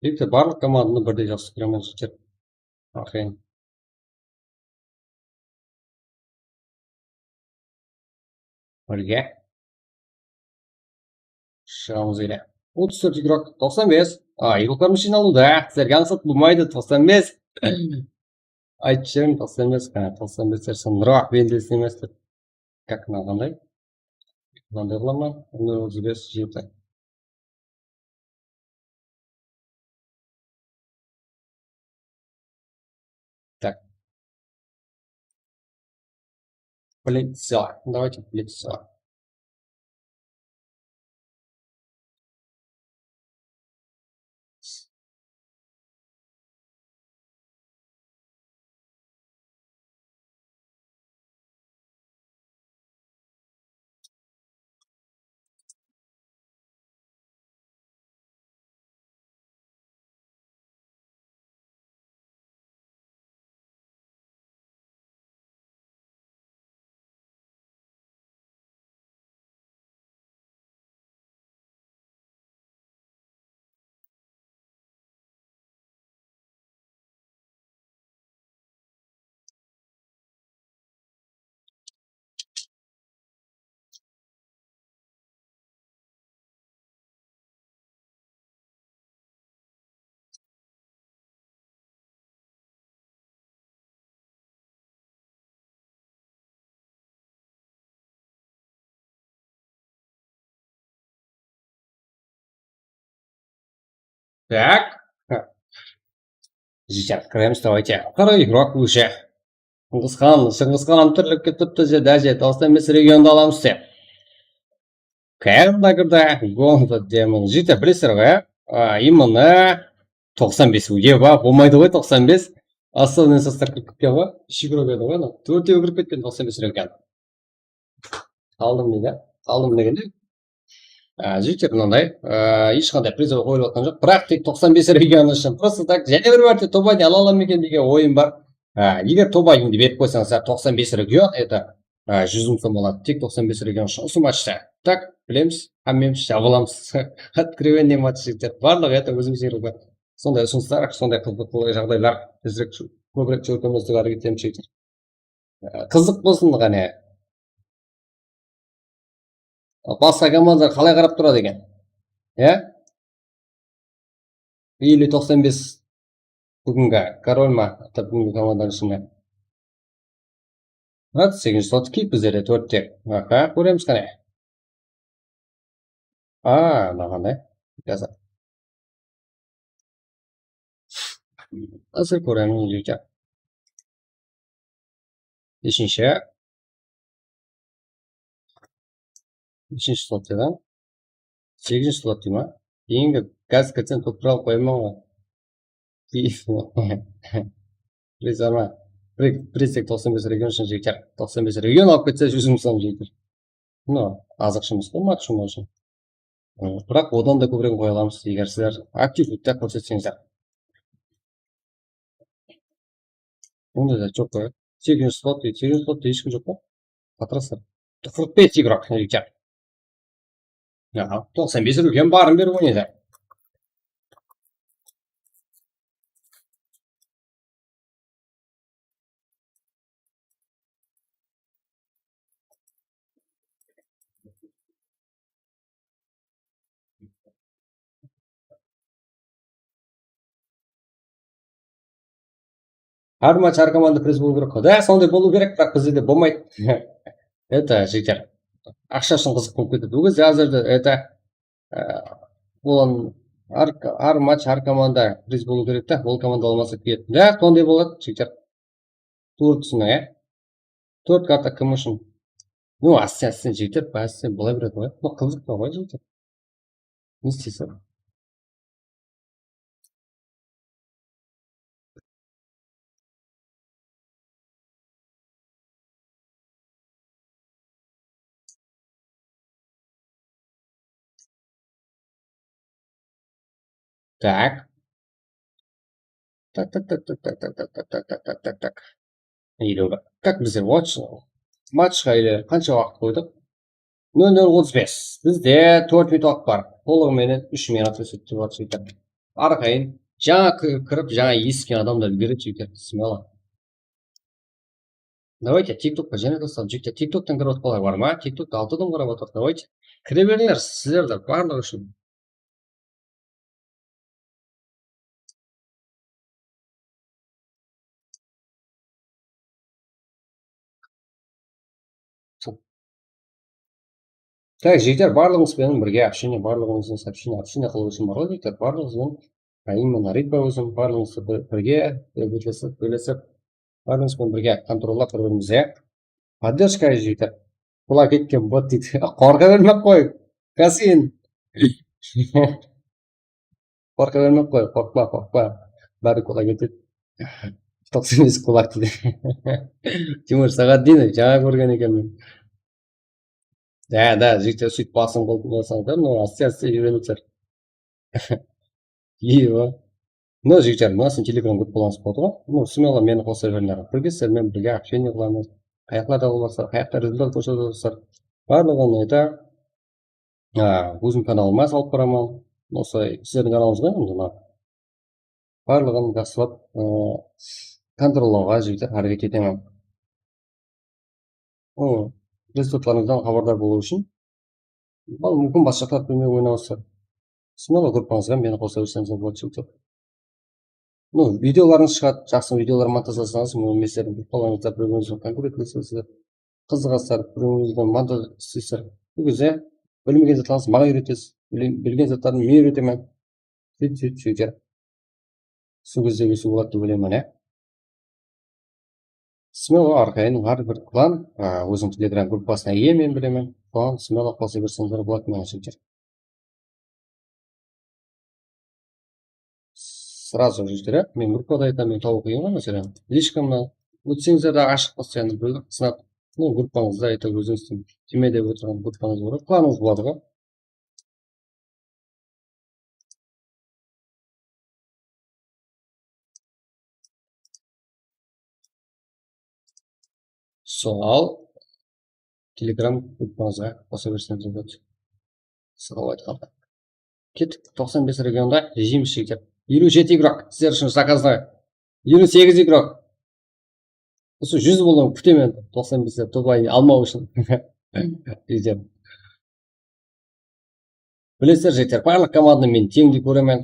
Jigitler, barlıq komandanı birdey jaqsı kóremen, jigitler. Aqıyn. Birge shıǵamız ele. Otız tórt igrok, toqsan bes. A, igroklarımız jıynalıwda. Sizlerge ańsat bolmaydı, toqsan bes. Aytıp jibereyin, toqsan bes, ha, toqsan bes dep, Nuraq Mendes emes dep. Как, mınaw qanday? Mınanday qılaman, nol otız bes, jeti. Tak. Блиц. Давайте блиц. Так. Jigitler, kiremiz, давайте. Qara, игрок уже. Shıńǵısxan, Shıńǵısxan hám túrlep ketipti, dáje, toqsan bes regiondı alamız dep. Kayanda kirdi, gol demon. Jigitler, bilesizler ǵoy, a, именно toqsan bes, eba, bolmaydı ǵoy toqsan bes. Основной состав kirip ketken ǵoy, úsh игрок edi ǵoy, ana, tórtewi kirip ketken toqsan bes region. Qaldım deydi. Qaldım degende, á, jigitler, mınanday, á, hesh qanday priz qoyılıp atqan joq. Biraq tek toqsan bes region ushın. Просто так, jáne bir márte Tobaynı ala alam eken degen oyım bar. Á, eger Tobaynı berip qoysańız, toqsan bes region, это, á, júz mıń som boladı. Tek toqsan bes region ushın usı matchta. Так, bilemiz, hámmemiz jabılamız. Откровенный match, jigitler. Barlıǵı, это, ózimizge sonday usınıslar, sonday qızıqlı jaǵdaylar tezirek, kóbirek shólkemizdi háreket etemiz, jigitler. Qızıq bolsın, qáne. Basqa komandalar qalay qarap turadı eken? Iya? Или toqsan bes búgingi korol ma? Hátte búgingi komandanıń ishinde. Mına segizinshi slot kiyik bizlerde tórtte. Aha, kóremiz qáne. A, mınaǵanday. Házir kóremiz, jigitler. Beshinshi. Beshinshi slot dedi. Segizinshi slot deyman. Keyingi gaz kirtsem, to'pira alıp qoyaman ǵoy. Priz ama. Priz tek toqsan bes region ushın jeter. Toqsan bes region alıp ketse, júz mıń som jeter. No, azıq jumıs ǵoy, mat jumıs ushın. Biraq odan da kóbirek qoya alamız, eger sizler aktivlikte kórsetseńizler. Onda da joq pa? Segizinshi slot deydi, segizinshi slot deydi, hesh kim joq pa? Patraslar. Qırq bes игрок, ребят. Aha, toqsan bes region barın berip oynaydı. Hár match, hár komanda priz bolıw kerek ǵoy. Da, sonday bolıw kerek, biraq bizde de bolmaydı. Это, jigitler, aqsha ushın qızıq bolıp ketedi. Bul gezde házirde, это, e, olar hár, hár match, hár komanda priz bolıw kerek ta, ol komanda almasa ketedi. Da, sonday boladı, jigitler. Tuwrı túsiniń, e? Tórt karta kim ushın? No, ásten, ásten, jigitler, ásten, bılay beredi ǵoy. Bul qızıq pa ǵoy, jigitler? Ne isteysiz? Так. Так, так, так, так. Елеуі. Так, bizler watch, matchqa ele qansha waqıt qoydıq? Nol nol otız bes. Bizde tórt minut waqıt bar. Tolıǵı menen úsh minut esepte bar, jigitler. Arqayın, jańa ki-, kirip, jańa esitken adamlar úlgeredi, jigitler. Смело. Давайте, TikTokqa jáne qosılamız, jigitler. TikToktan kirip atqanlar bar ma? TikTokta altı adam qarap atır. Давайте. Kire berińler, sizlerdi barlıǵı ushın. Так, jigitler, barlıǵıńız benen birge общение, barlıǵıńızdan сообщение, общение qılıw ushın bar ǵoy, jigitler, barlıǵıńız benen, а, именно Ritba ózim, barlıǵıńızdı bir, birge, e, bitlesip, bólesip, barlıǵıńız benen birge kontrollap bir-birimizdi. Поддержka jigitler. Qula ketken bot deydi. Qorqa bermey-aq qoy. Kasin. Qorqa bermey-aq qoy. Qorqpa, qorqpa. Bári qula ketedi. Toqsan bes qulaq deydi. Timur Saǵatdinov, jańa kórgen ekenmen. Da, da, jigitler, sóytip basın qoltın qılsańızlar, no, aste-aste úyreniwsizler. Iyy, no, jigitler, mına sizin Telegram gruppalańız boladı ǵoy. No, smelo meni qosa beriń, aǵa. Birge sizler menen birge общение qılamız. Qayaqlarda olasızlar, qayaqta rezultat kórsetip atırsızlar. Barlıǵın, это, a, ózim kanalıma salıp baraman. Osılay sizlerdiń kanalıńız ǵoy, endi mına. Barlıǵın jaqsılap, ı, kontrollawǵa, jigitler, háreket etemen. O, rezultatlarıńızdan xabardar bolıw ushın, bal, múmkin, basqa jaqlardı bilmey oynawsızlar. Smelo gruppańızǵa meni qosa berseńiz boladı, jigitler. No, videolarıńız shıǵadı, jaqsı videolar montajlasańız, mınaw men sizlerdiń gruppalarıńızda bir-birińizden konkurentlesesizler, qızıǵasızlar, bir-birińizden montaj isleysiz. Bul gezde bilmegen zatlarıńızdı maǵan úyretesiz, bile-, bilgen zatlardı men úyretemen. Sóyt, sóyt, sóyt. Sol gezde ósiw boladı dep oylayman, ya. Smelo arqayın hár bir klan, a, óziniń Telegram gruppasına iye, men bilemen. Soǵan smelo qosa berseńizler boladı, menińshe. Сразу jigitler, ya, men gruppada aytaman, men tabıw qıyın ǵoy, máselen. Слишком mına, ótseńizler de ashıq, постоянно bir sınap, no, gruppańızda, это, ózińizdiń jeme dep otırǵan gruppańız bar, klanıńız boladı ǵoy. Sol Telegram gruppańızǵa qosa berseńiz boladı. Sağ ol, aytqanda. Kettik, toqsan bes regionda jeymiz, jigitler. Eliw jeti igrok, sizler ushın zakazda. Eliw segiz igrok. Usı júz bolıwın kútemen, toqsan bes top almaw ushın. Jigitler. Bilesizler, jigitler, barlıq komandanı men teńdey kóremen.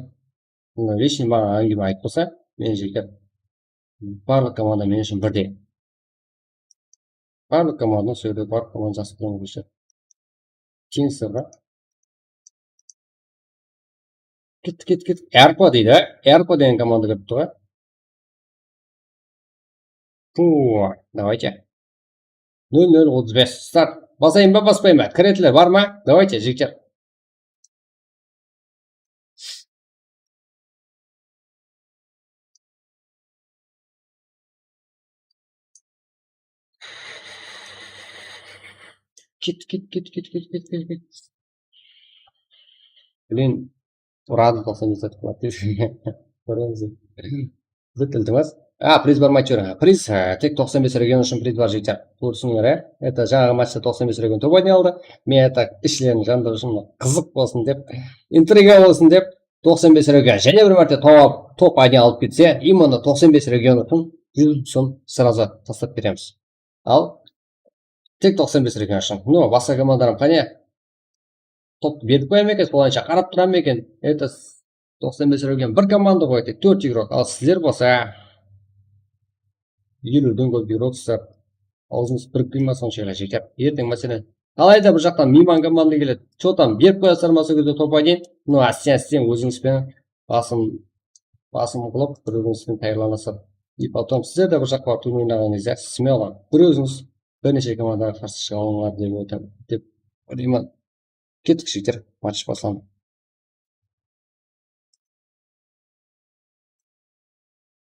Mına, личный maǵan áńgime aytıp qoysa, men, jigitler, barlıq komanda men ushın birdey. Barlıq komanda, sol jerde barlıq komanda jaqsı kóremen, jigitler. Teńsizler ba? Kettik, kettik, kettik. Erpa deydi, a? Erpa degen komanda kiripti ǵoy. Puh, давайте. Nol nol otız bes, start. Basayın ba, baspayın ba? Kiretiler bar ma? Давайте, jigitler. Ket, ket, ket. Блин, uradı toqsan bes atıp qaladı. Kóremiz. Iltimas. A, priz barmay júr. Priz, e, tek toqsan bes region ushın priz bar, jigitler. Kórdińizler, e? Это, jańaǵı matchta toqsan bes region top ayna aldı. Men, это, ishlerin jandırıw ushın qızıq bolsın dep, intriga bolsın dep, toqsan bes region jáne bir márte top, top ayna alıp ketse, именно toqsan bes region ushın júz sum сразу taslap beremiz. Al, tek toqsan bes region ushın. No, basqa komandalar qáne? Toptı berip qoya ma eken, solaysha qarap tura ma eken? Это, toqsan bes region bir komanda ǵoy, tek tórt igrok. Al, sizler bolsa eliwden kóp igroksızlar. Awzıńız birikpey ma sonsha, jigitler? Erteń, máselen, qalayda bir jaqtan miyman komanda keledi. Что там, berip qoyasızlar ma sol gezde top aytayın? No, ásten-ásten ózińiz benen basım, basım qılıp, bir-birińiz benen tayarlanasızlar. И потом sizler de bir jaqqa barıp turnirin oynaǵan gezde, смело, bir ózińiz bir neshe komandaǵa qarsı shıǵa alıńlar dep oylayman, dep oylayman. Kettik, jigitler, match baslandı.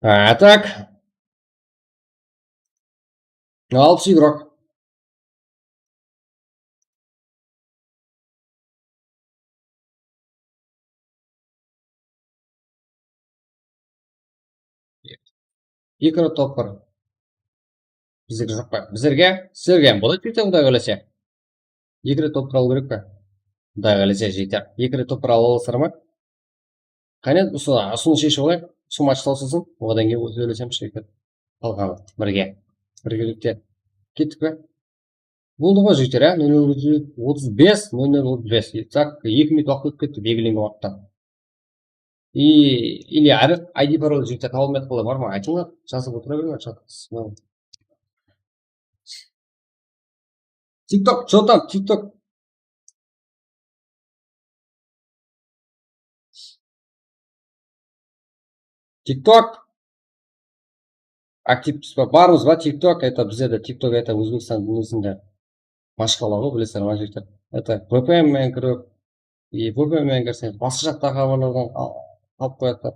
A, так. Alpıs igrok. Eki ret top bar. Bizlerge joq pa? Bizlerge, sizlerge hám boladı, Quda qálese. Eki ret top bar alıw kerek pa? Quda qálese, jigitler. Eki ret top bar ala alasızlar ma? Qáne, usı, usını sheship alayıq. Usı match tawsılsın. Odan keyin ótip sóylesemiz, jigitler. Qalǵanı birge. Birgelikte. Kettik pe? Boldı ǵoy, jigitler, á? Nol nol otız bes, nol nol otız bes. Так, eki minut waqıt ótip ketti, belgilengen waqıttan. И, или, I D parol jigitler taba almay atqanlar bar ma? Aytıńlar, jazıp otıra beriń, chatqa. TikTok, что там, TikTok? TikTok. Aktiv biz ba, barımız ba TikTok, это bizde de TikTok, это Ózbekstan dúnyasında mashqala ǵoy, bilesizler ma, jigitler. Это V P N menen kirip, и V P N menen kirseńiz, basqa jaqtaǵı xabarlardan al-, alıp qoyadı.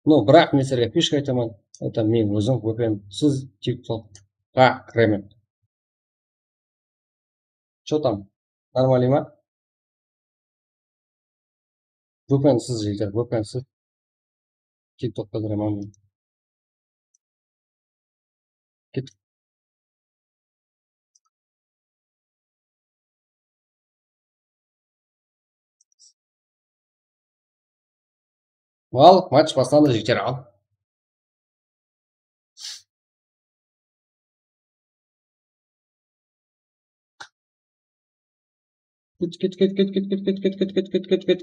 No, biraq men sizlerge fishka aytaman. Это men ózim V P N siz TikTokqa kiremen. Что там? Нормально ma? V P N siz, jigitler, V P N siz. TikTokqa kiremen men. Ket. Al, match baslandı, jigitler, al. Ket, ket, ket.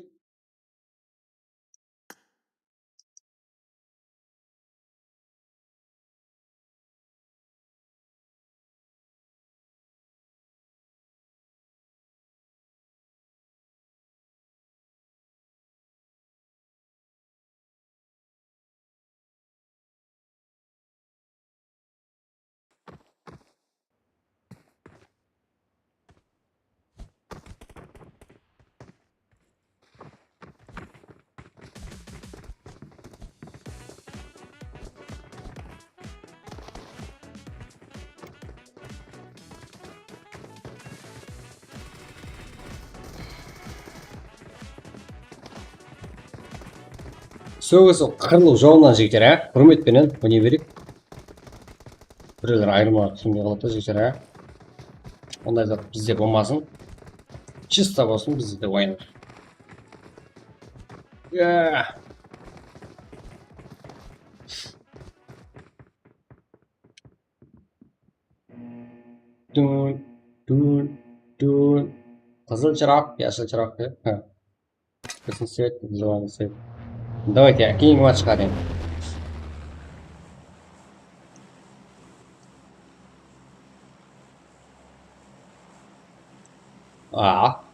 Sógis qırılıw jolına, jigitler, á? Húrmet penen oynay bereyik. Birewler ayırmaǵa túsinbey qaladı da, jigitler, á? Onday zat bizde bolmasın. Чисто bolsın bizde de oyın. Ya. Dun, dun, dun. Qızıl chıraq, yashıl chıraq, ya. Ha. Красный свет, зеленый свет. Давайте, keyingi matchqa endi. A.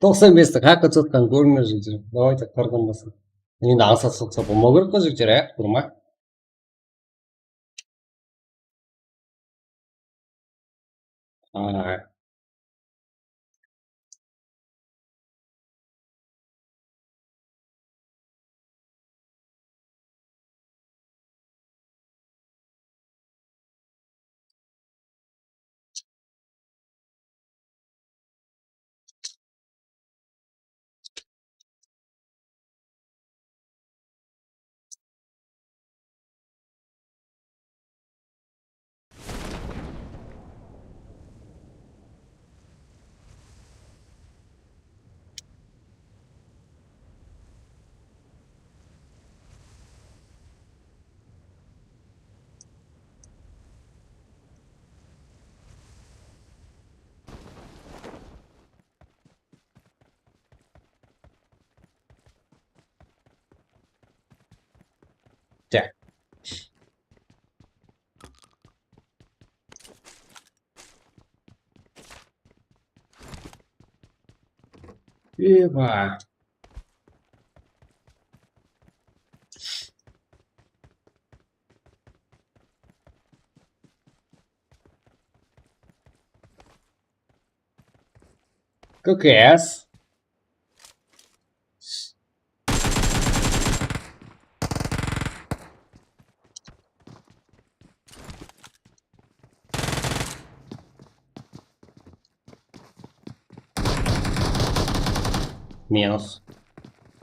Toqsan besti qayaqqa tutatqanın kórdińler, jigitler. Давайте, qırqın basın. Endi ańsat soqsa bolmaw kerek ǵoy, jigitler, á? Durma. Ay. Tak. Eba. Как раз. Minus.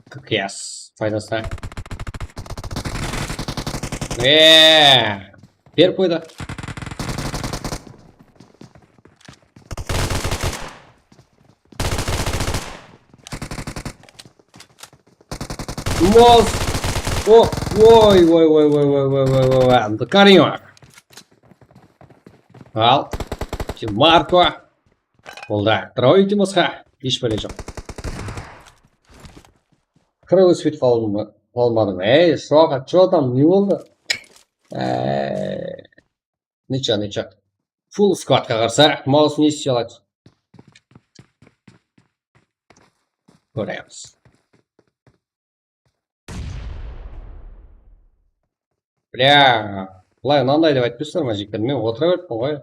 Как раз. Faydası. Eee. Berip qoydı. Mos. Oh, oy, oy, oy, oy, oy, oy, oy, oy, oy, the carrying. Al. Demarko. Boldı. Drawing Timosqa. Hesh bále joq. Kira óspey qaldım, qalmadım. Ey, Shoqa, что там, ne boldı? Ey, ничего, ничего. Full skladqa qarsa, maus ne isley aladı? Kóremiz. Bля, bılay mınanday dep aytpaysalar ma, jigitler? Men otıra beriptin ǵoy.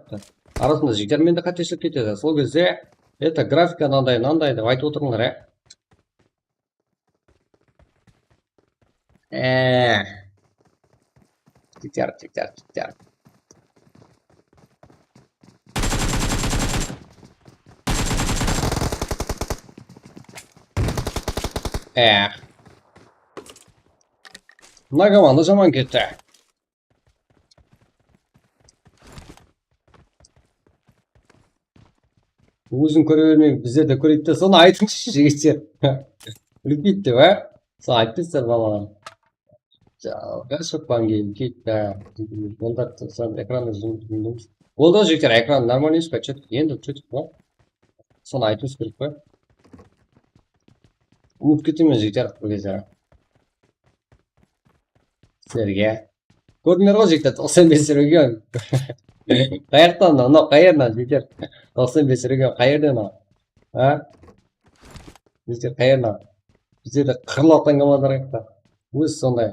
Arasında jigitler mende qáteshilik ketedi. Sol gezde, это, grafika mınanday, mınanday dep aytıp otırıńlar, ya. Ee. Jigitler, jigitler, jigitler. Ee. Mına komanda jaman ketti. Ózin kóre bermey, bizler de kóreyik te, sonı aytıńshı, jigitler. Bilip ketip, á? Sonı aytpaysalar ma maǵan? Jalǵa shıqpan keyin ketti. Onda sen ekranı zoom. Boldı, jigitler, ekran нормально emes pa? Что-то endi что-то pa? Sonı aytıwıńız kerek pa? Umıtıp ketemen, jigitler, bul gezde. Sizlerge. Kórdińler ǵoy, jigitler, toqsan bes region. Qayaqtan mınaw, mınaw qayerden, jigitler? Toqsan bes region qayerde mınaw? A? Jigitler, qayerden? Bizde de qırılatın komandalar qayaqta. Ózi sonday.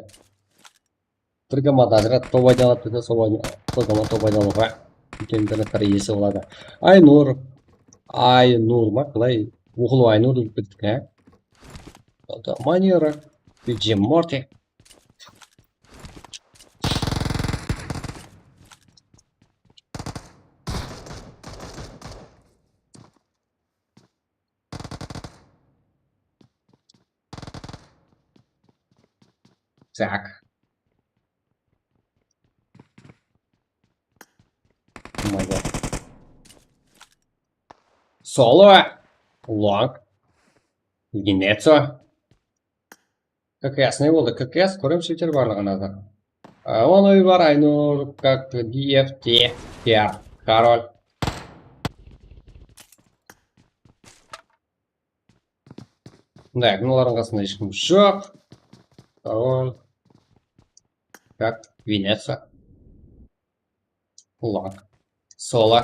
Bir komanda ajıratıp, top aydalıp, bizde sol komanda top aydalıp, úlken internetler iyesi boladı. Aynur. Aynur ma? Qalay? Oqılıw Aynur dep kettik, a? Manera. Jim Morty. Так. Oh my God. Solo. Long. Венецио. K K S ne boldı? K K S, kóremiz, jigitler, barlıǵın házir. A, on oy bar, Aynur, как D F T, P R, король. Mınday, mınalardıń qasında hesh kim joq. Король. Как Венецио. Long. Solo.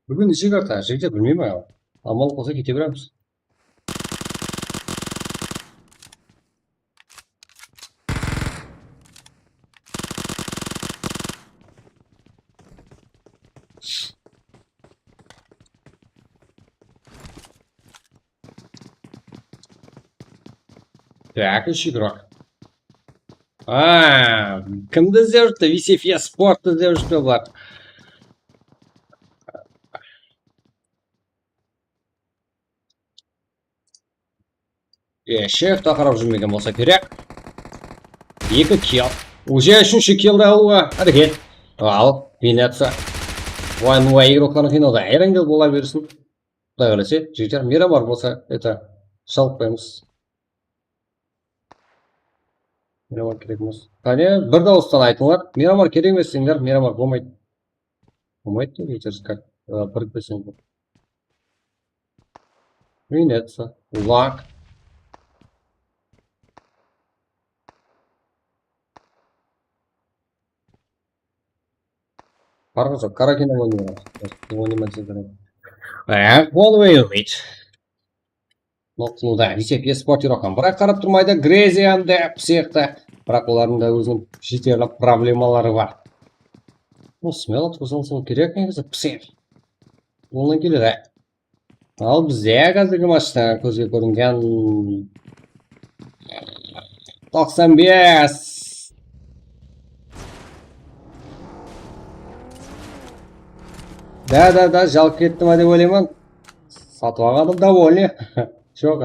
Búgin neshe karta, jigitler, bilmeymen. Amal bolsa kete beremiz. Так, úsh игрок. A, kimdi izlep júrdi? Visefia Sporttı izlep júrdi bular. E, Shefta qarap júrmegen bolsa kerek. Eki kill. Уже úshinshi killdi alıwǵa háreket. Al, Veneciya. Vay, vay, игрокlardıń qıynawda. Ayran kill bola bersin. Quday qálese, jigitler, Miramar bolsa, это, shalıp qoyamız. Miramar kerek emes. Qáne, bir dawıstan aytıńlar. Miramar kerek emes desеңler, Miramar bolmaydı. Болмайды, jigitler, как, ı, birikpeseń. Veneciya. Lak. Farqı joq, Karakina oynaydı. Oynamay deseń kerek. Aq, bolmay qoydı. Noqtılıwda, Visefia Sport Eurokan. Biraq qarap turmaydı, Grezia hám de Psixta. Biraq olardıń da óziniń jeterli problemaları bar. Bul smelo turǵızılsa kerek negizi, Psix. Onnan keledi. Al bizde házirgi matchta kózge kóringen toqsan bes. Da, da, da, jalıp ketti ma dep oylayman. Satıp alǵanım довольный. Joq.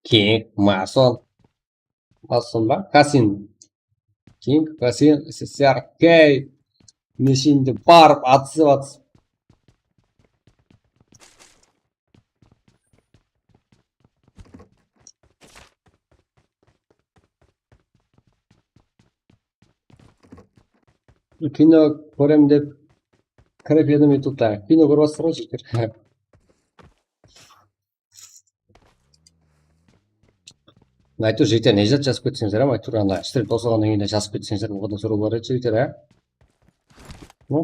King, Mason. Mason ba? Kasin. King, Kasin, S S R, K. Mine, endi barıp, atısıp, atısıp. Kino kórem dep kirip edim YouTube'ta. Kino kórip atsızlar ǵoy, jigitler. Áytewir, jigitler, ne zat jazıp ketseńizler, áytewir, ana, stream toqtaǵannan keyin de jazıp ketseńizler, oǵada sorawlar edi, jigitler, á? Ну.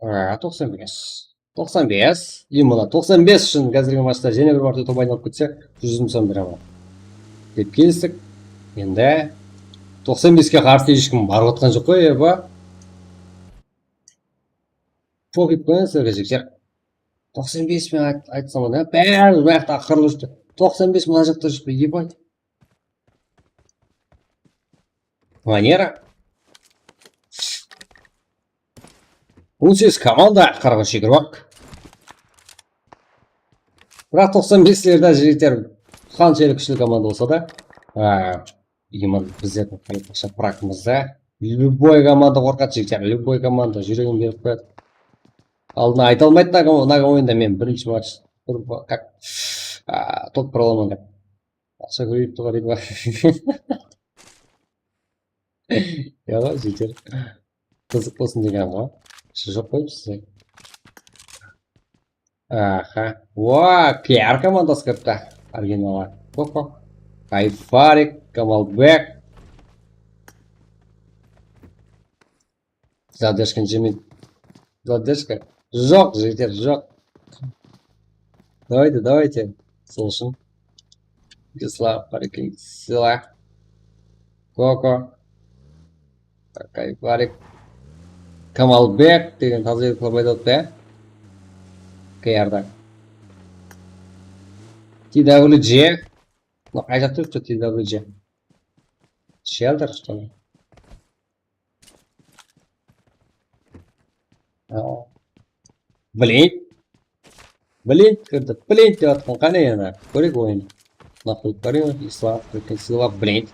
Á, toqsan bes. Toqsan bes. Именно toqsan bes ushın házirgi matchta jáne bir márte top aylanıp ketse, júz mıń som beremen. Dep kelistik. Endi toqsan beske qarsı hesh kim barıp atqan joq ǵoy, eba. Pop etip qoyıń sizlerge, jigitler. Toqsan bes penen ayt-, aytsam da, bári mına jaqta qırılıp júrdi. Toqsan bes mına jaqta júr, eba. Manera. On segiz komanda, qırq úsh igrók. Biraq toqsan beslerdi, jigitler, qanshelli kúshli komanda bolsa da, á, именно bizlerdiń aytpaqsha, brakımızda. Любой komanda qorqadı, jigitler, любой komanda júregin berip qoyadı. Aldına ayta almaydı, mına, mına oyında men birinshi match bir, как, á, top qıra alaman dep. Aqsha kóbeyip turǵan edi ma? Yaǵa, jeter. Qızıq bolsın degen ǵoy. Ishi joq qoy bizde. Aha. Wa, K R komandası kiripti. Originalǵa. Koko. Kayfarik, Kamalbek. Задержка jemey. Задержка. Joq, jeter, joq. Давайте, давайте. Sol ushın. Islam, Barikil, Sila. Koko. Kayfarik. Kamalbek degen taza erkekler payda boldı, ya. K R dan. T W J. Mına qayda turıptı T W J? Shelter, что ли? Aa. Blint. Blint kirdi. Blint dep atqan qáne endi. Kóreyik oyın. Naqıl Karimov, Islam, Sila, Blint.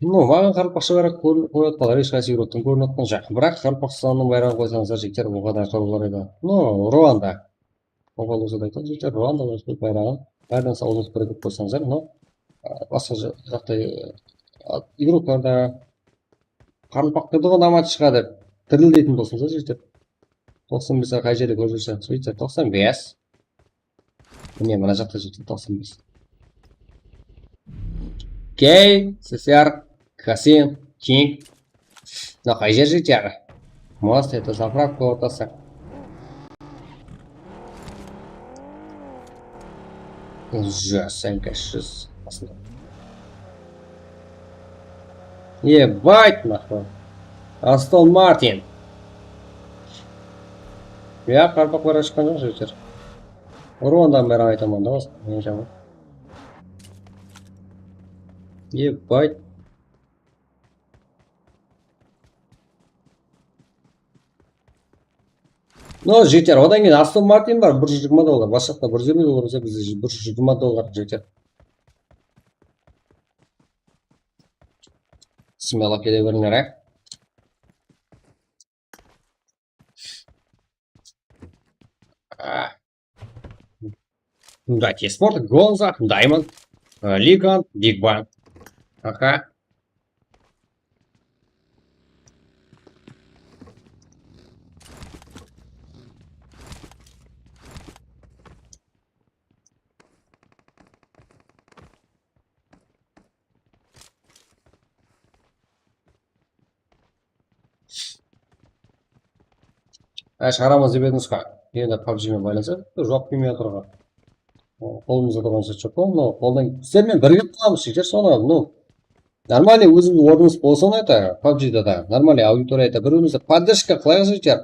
Ну, maǵan qaraqalpaqsha bayraq kórinip qoyıp atqan, hesh qaysı yurttıń kórinip atqan jaq. Biraq Qaraqalpaqstannıń bayrağın qoysańızlar, jigitler, o qadar qılıp jaraydı. Ну, Ruanda. Oǵal bolsa da aytadı, jigitler, Ruanda bolsa bayrağın. Bárden sawzıp birigip qoysańızlar, mınaw, a, basqa ja-, jaqta, a, igroklarda qaraqalpaq kirdi ǵo, namat shıǵa dep dirildeytin bolsańızlar, jigitler. Toqsan bes qay jerde kórip júrseń, jigitler, toqsan bes. Mine, mına jaqta jigitler, toqsan bes. Key, Sesar, Kasim, King. Mına qay jer jigitler? Most, это заправка ortası. Ужас, N K júz. Ебать, нахуй. Aston Martin. Ya, qaraqalpaqlar shıqqan joq, jigitler. Ruandanı beri aytaman da, men jaman. Ебать. No, jeter. Odan keyin Aston Martin bar, bir júz jigirma dollar. Basqa jaqta bir júz elliw dollar bolsa, bizde bir júz jigirma dollar jeter. Smelo kele berińler, e. Ah. Hyundai T-Sport, Gonza, Diamond, э, Ligan, Big Bang. Aha. Á, shıǵaramız dep edińiz ǵo. Endi PUBG men baylanısa, juwap kelmey atır ǵo. Qolımızda turǵan zat joq ǵo, mınaw qoldan sizler menen birge qılamız, jigitler, sonı, ну, нормальный ózimiz ornımız bolsın, это, PUBG-da da, нормальный auditoriya, это, bir-birimizdi поддержка qılayıq, jigitler.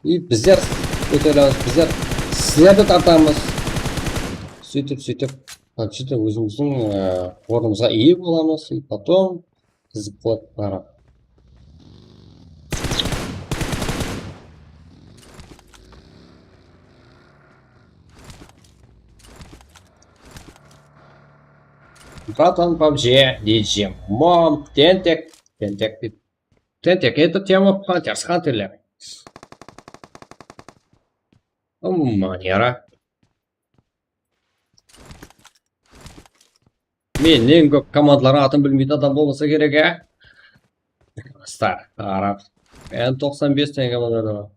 И bizler kóterilemiz, bizler sizlerdi tartamız. Sóytip, sóytip, PUBG-da ózimizdiń, e, ornımızǵa iye bolamız. И потом qızıq boladı, barıp. Proton, pabji, D J, Mom, Tentek, Tentek, Tentek, это тема Hunters, Hunterler. Manera. Men eń kóp komandalardıń atın bilmeytin adam bolmasa kerek, á? Star, Arab. N toqsan bes degen komandada bar.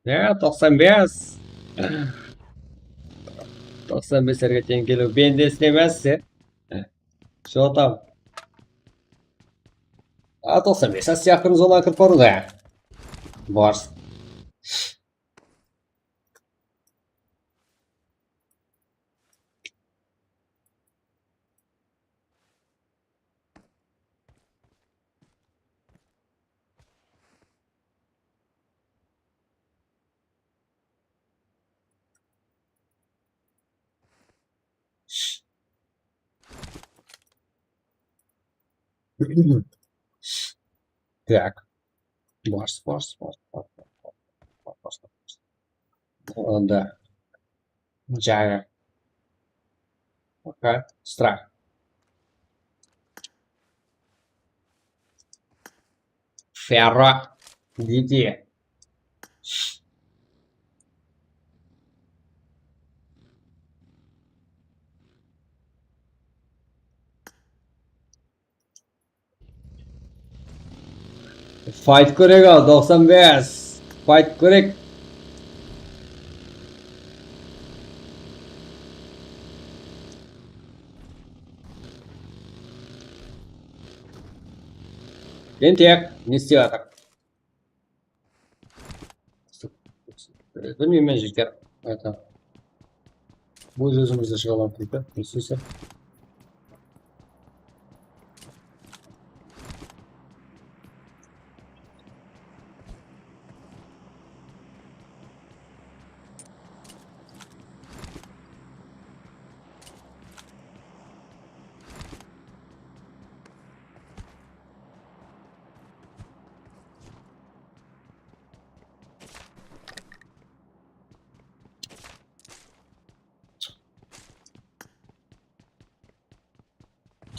Ya, toqsan bes. Toqsan beslerge teń keliw bende islemezse. Что там? A, toqsan bes, a, siyaqırın zona kirip bardı. Bars. Так. Bars, bars, bars, bars, bars, bars, bars. Onda. Jaga. Okey. Strah. Ferro. Didi. Fight kerek al, toqsan bes. Fight kerek. Tentek, ne istep atır? Bilmeymen, jigitler. Óz-ózimizdi jıǵalamız deydi. Ne isteysen?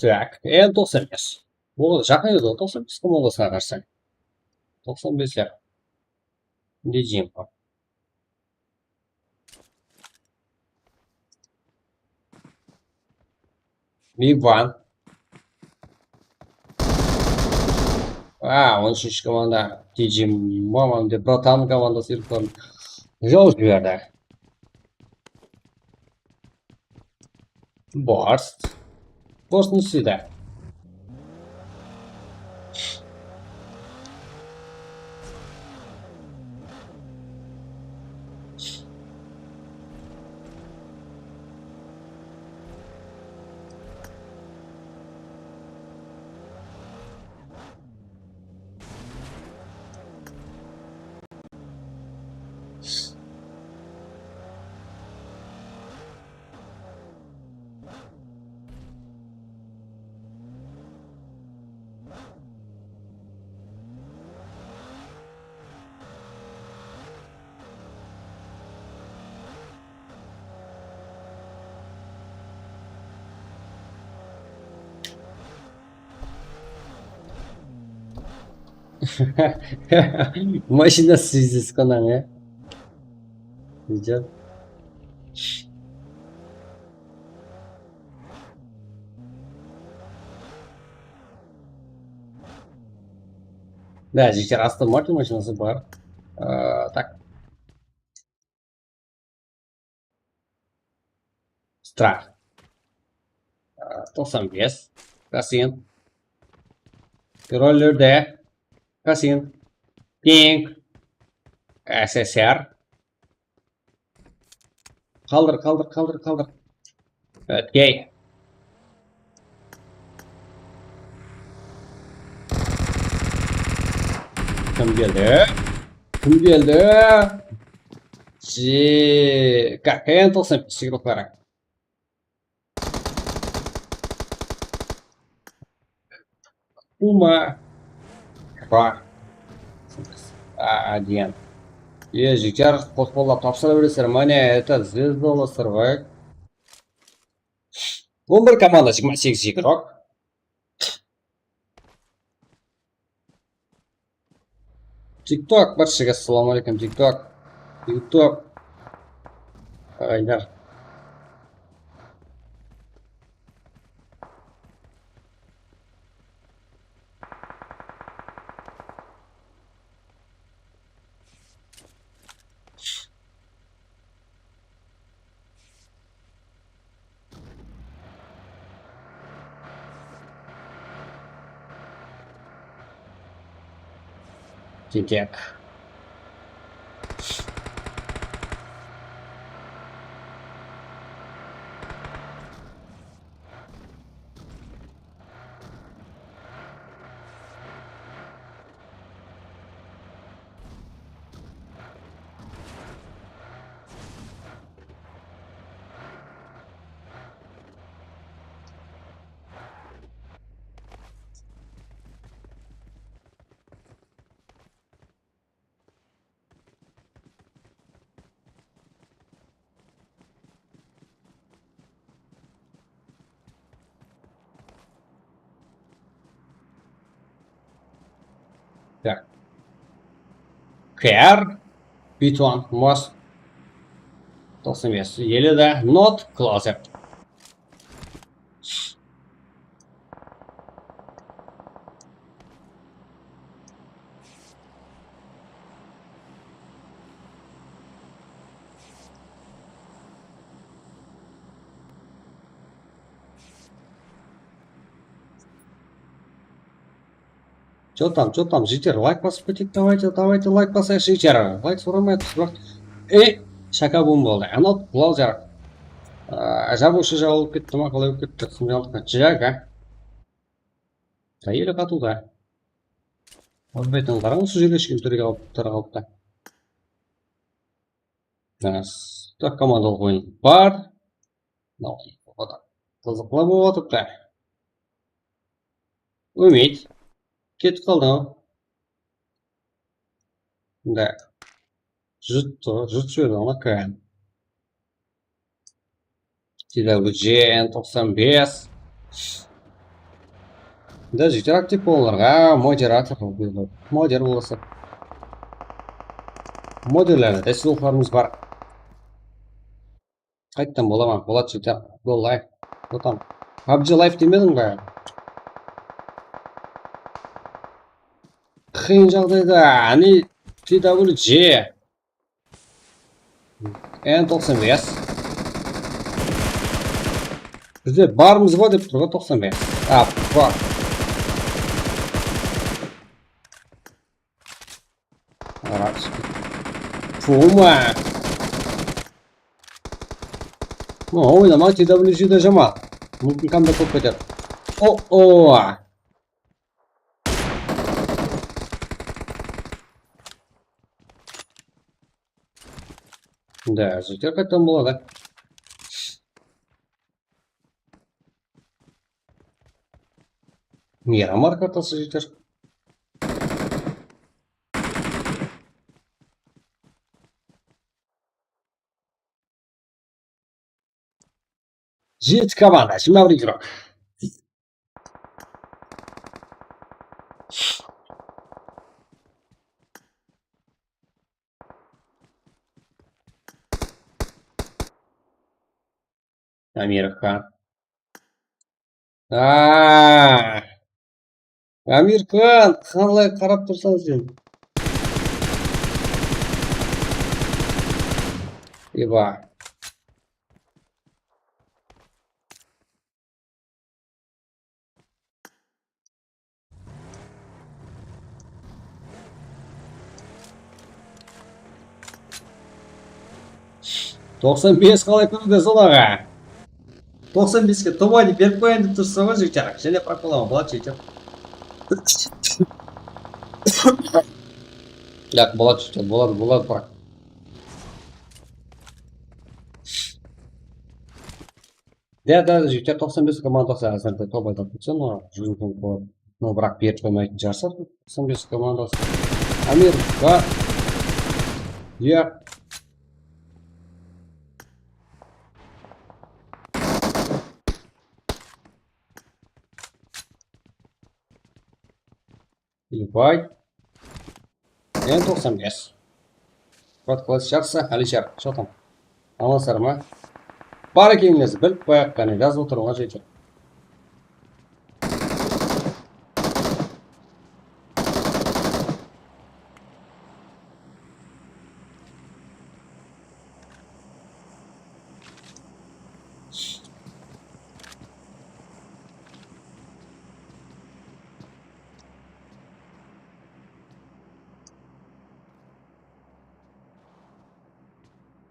Tak, endi toqsan bes. Oǵan jaqın edi ǵoy, toqsan bes komandasına qarsı. Toqsan bes ya. Dejim. Ivan. A, on úshinshi komanda. Dejim. Mamam dep, bratan komandası irkon. Jaw jiberdi. Borst. Borst ne isteydi? Mashinasız júzip atqannan, ya. Gúzel. Da, jigitler, Aston Martin mashinası bar. Aa, tak. Strah. Aa, toqsan bes. Kasin. Rollerde. Kasin. Pink. S S R. Qaldır, qaldır, qaldır, qaldır. Ótkey. Kim keldi? Kim keldi? Ji-, K K N toqsan bes, jigitler. Uma. Ba. A, degen. E, jigitler, qosıp qollap tapsıra beresizler. Mine, это звездоластар ǵoy. On bir komanda, jigirma segiz igirok. TikTok, barshege assalawma aleykum, TikTok, YouTube. Aǵaylar. Tentek. Так. Car, Python, most. Toqsan bes. Ele de not closet. Что там, что там, jigitler, layk basıp keteyik, давайте, давайте, layk basayıq, jigitler. Layk soramay atırmız, biraq. E, shakabum boldı. Anot, Blauzer. Aa, jabıwshı jabılıp ketti ma, qalay bolıp ketti? Qımıyalıqqa jaka. Tayeli qatıwda. Ozbekten qarań, usı jerge shekilli tarqalıptı. Aa, komandalıq oyın bar. Mınaw, qızıqlı bolıp atırıptı. Umid. Ketip qaldı ǵo. Da. Juttı, jut júredi ǵo, K N. T W G N toqsan bes. Da jigitler, aktiv bolıńlar. Aa, moderator qılıp qoydı. Moder bolası. Moderlerde de sıylıqlarımız bar. Qayttan bolaman, Bolat jigitler, go live. Otam. PUBG live demediń be? Qıyın jaǵdayda, ani T W G N toqsan bes. Bizde barmız ǵo dep tur ǵo toqsan bes. Appa. Ara tústi. Puma. Oynama, T W G de jaman. Múmkin, kamda kóp keter. O, o. Da, jigitler, qayttan boladı. Miramar kartası, jigitler. Jeti komanda, jigirma bir igirok. Amirxan. Aa! Amirxan, qalay qarap tursań sen? Eba. Toqsan bes qalay kúnides, ol aǵa? Toqsan beske tobaydı berip qoyayın dep tursa ǵoy, jigitler. Jáne prak bolaman, boladı, jigitler. Yaq, boladı, jigitler, boladı, boladı, prak. Da, da, jigitler, toqsan bes komandası házirde tobaydan kútsin, no, júz mıń boladı. No, biraq berip qoymaytın jaqsı, toqsan bes komandası. Amir, ba. Yaq. Ilbay. N toqsan bes. Podklas jaqsı, Alishar, что там? Amansızlar ma? Bar ekeninglerdi bilip qoyaq, qáne, jazıp otırıwǵa jeter.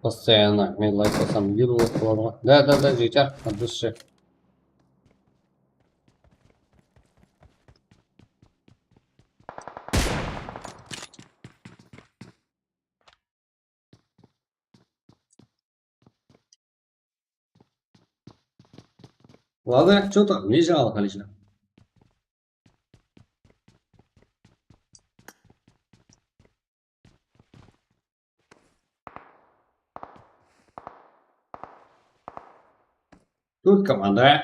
Постоянно men layk basam, yürüp qaladı ǵoy. Да, да, да, jeter, от души. Ладно, что там? Ne jańalıq, Alisher? Tórt komanda,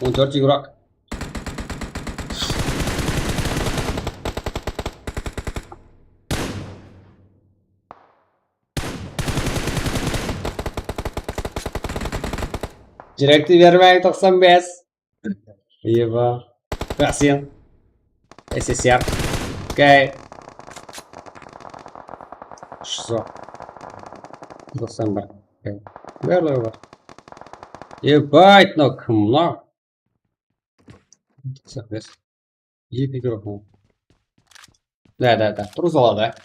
on tórt igrok. Direkti bermeń, toqsan bes. Eba. Yasin. S S R. Okey. Shzo. Toqsan bir. Okey. Bárligi bar. Eba, no, kim mınaw? Toqsan bes. Eki mikrofon. Da, da, da. Turıp aladı.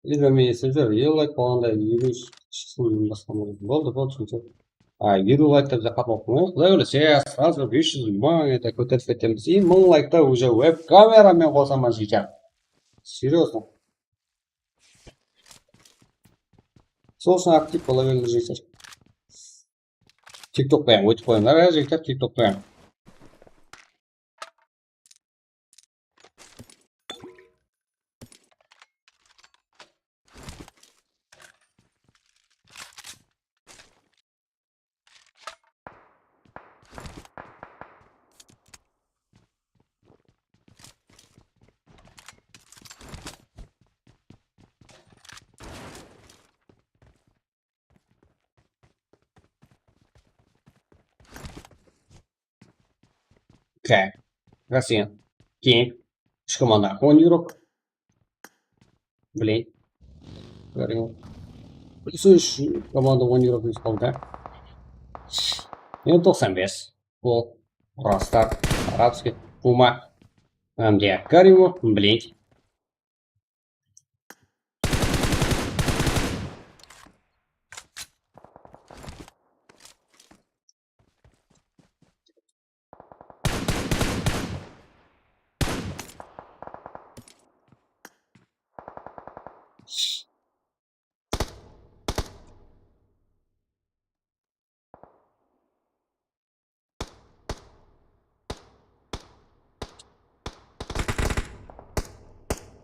Izlemeye sizler, elli layk bolǵanda elli úsh shıǵısın baslamamız. Boldı, boldı, túsinikli. A, elli laykta bize qatnap qoyıń. Quday qálese, сразу bes júz mıń ete kóterip ketemiz. I mıń laykta уже web kamera men qosaman, jigitler. Серьёзно. Sol ushın aktiv bola berińiz, jigitler. TikTok penen ótip qoyıńlar, á, jigitler, TikTok penen. Okey. Rossiya. Keyin. Úsh komanda on igrok. Блин. Úsh komanda on igrok qaldı. Endi toqsan bes. Gol. Rastar. Arabskiy. Puma. Hamza Karimov. Блин.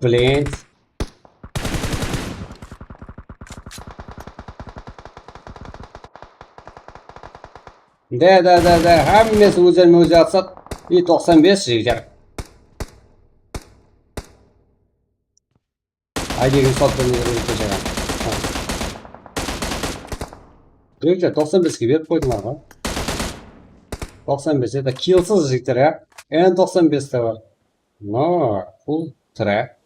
Блин. Да, да, да, да. Hámmesi ózlerine ózi atısat. И toqsan bes, jigitler. Aydegin sottan jigitler, toqsan beske berip qoydılar ǵoy. Toqsan bes, это killsız jigitler, ya. N toqsan bes te bar. No, bul tire.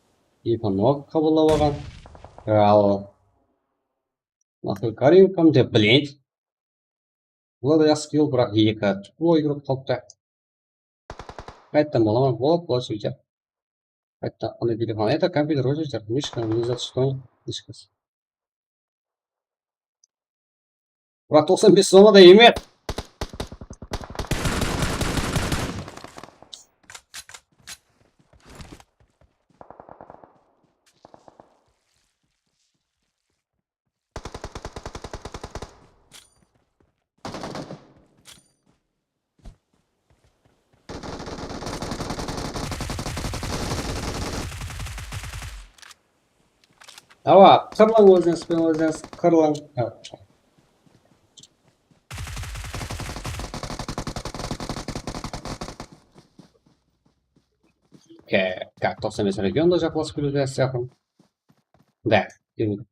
Eki nok qabıllap alǵan. Al. Naqıl Karim kam de, блин. Bular da jaqsı kill, biraq eki. Ol igrok qalıptı. Qayttan bolaman, boladı, boladı, jigitler. Qayttan qanday telefon? Это kompyuter ǵoy, jigitler. Мышка, не за что, мышкасы. Biraq toqsan bes zona da emes. Awa, qırılıń ózińiz benen ózińiz, qırılıń. Okey, Tak, toqsan bes regionda jaqınlasıp keledi, assa yaqın. Da, keldi.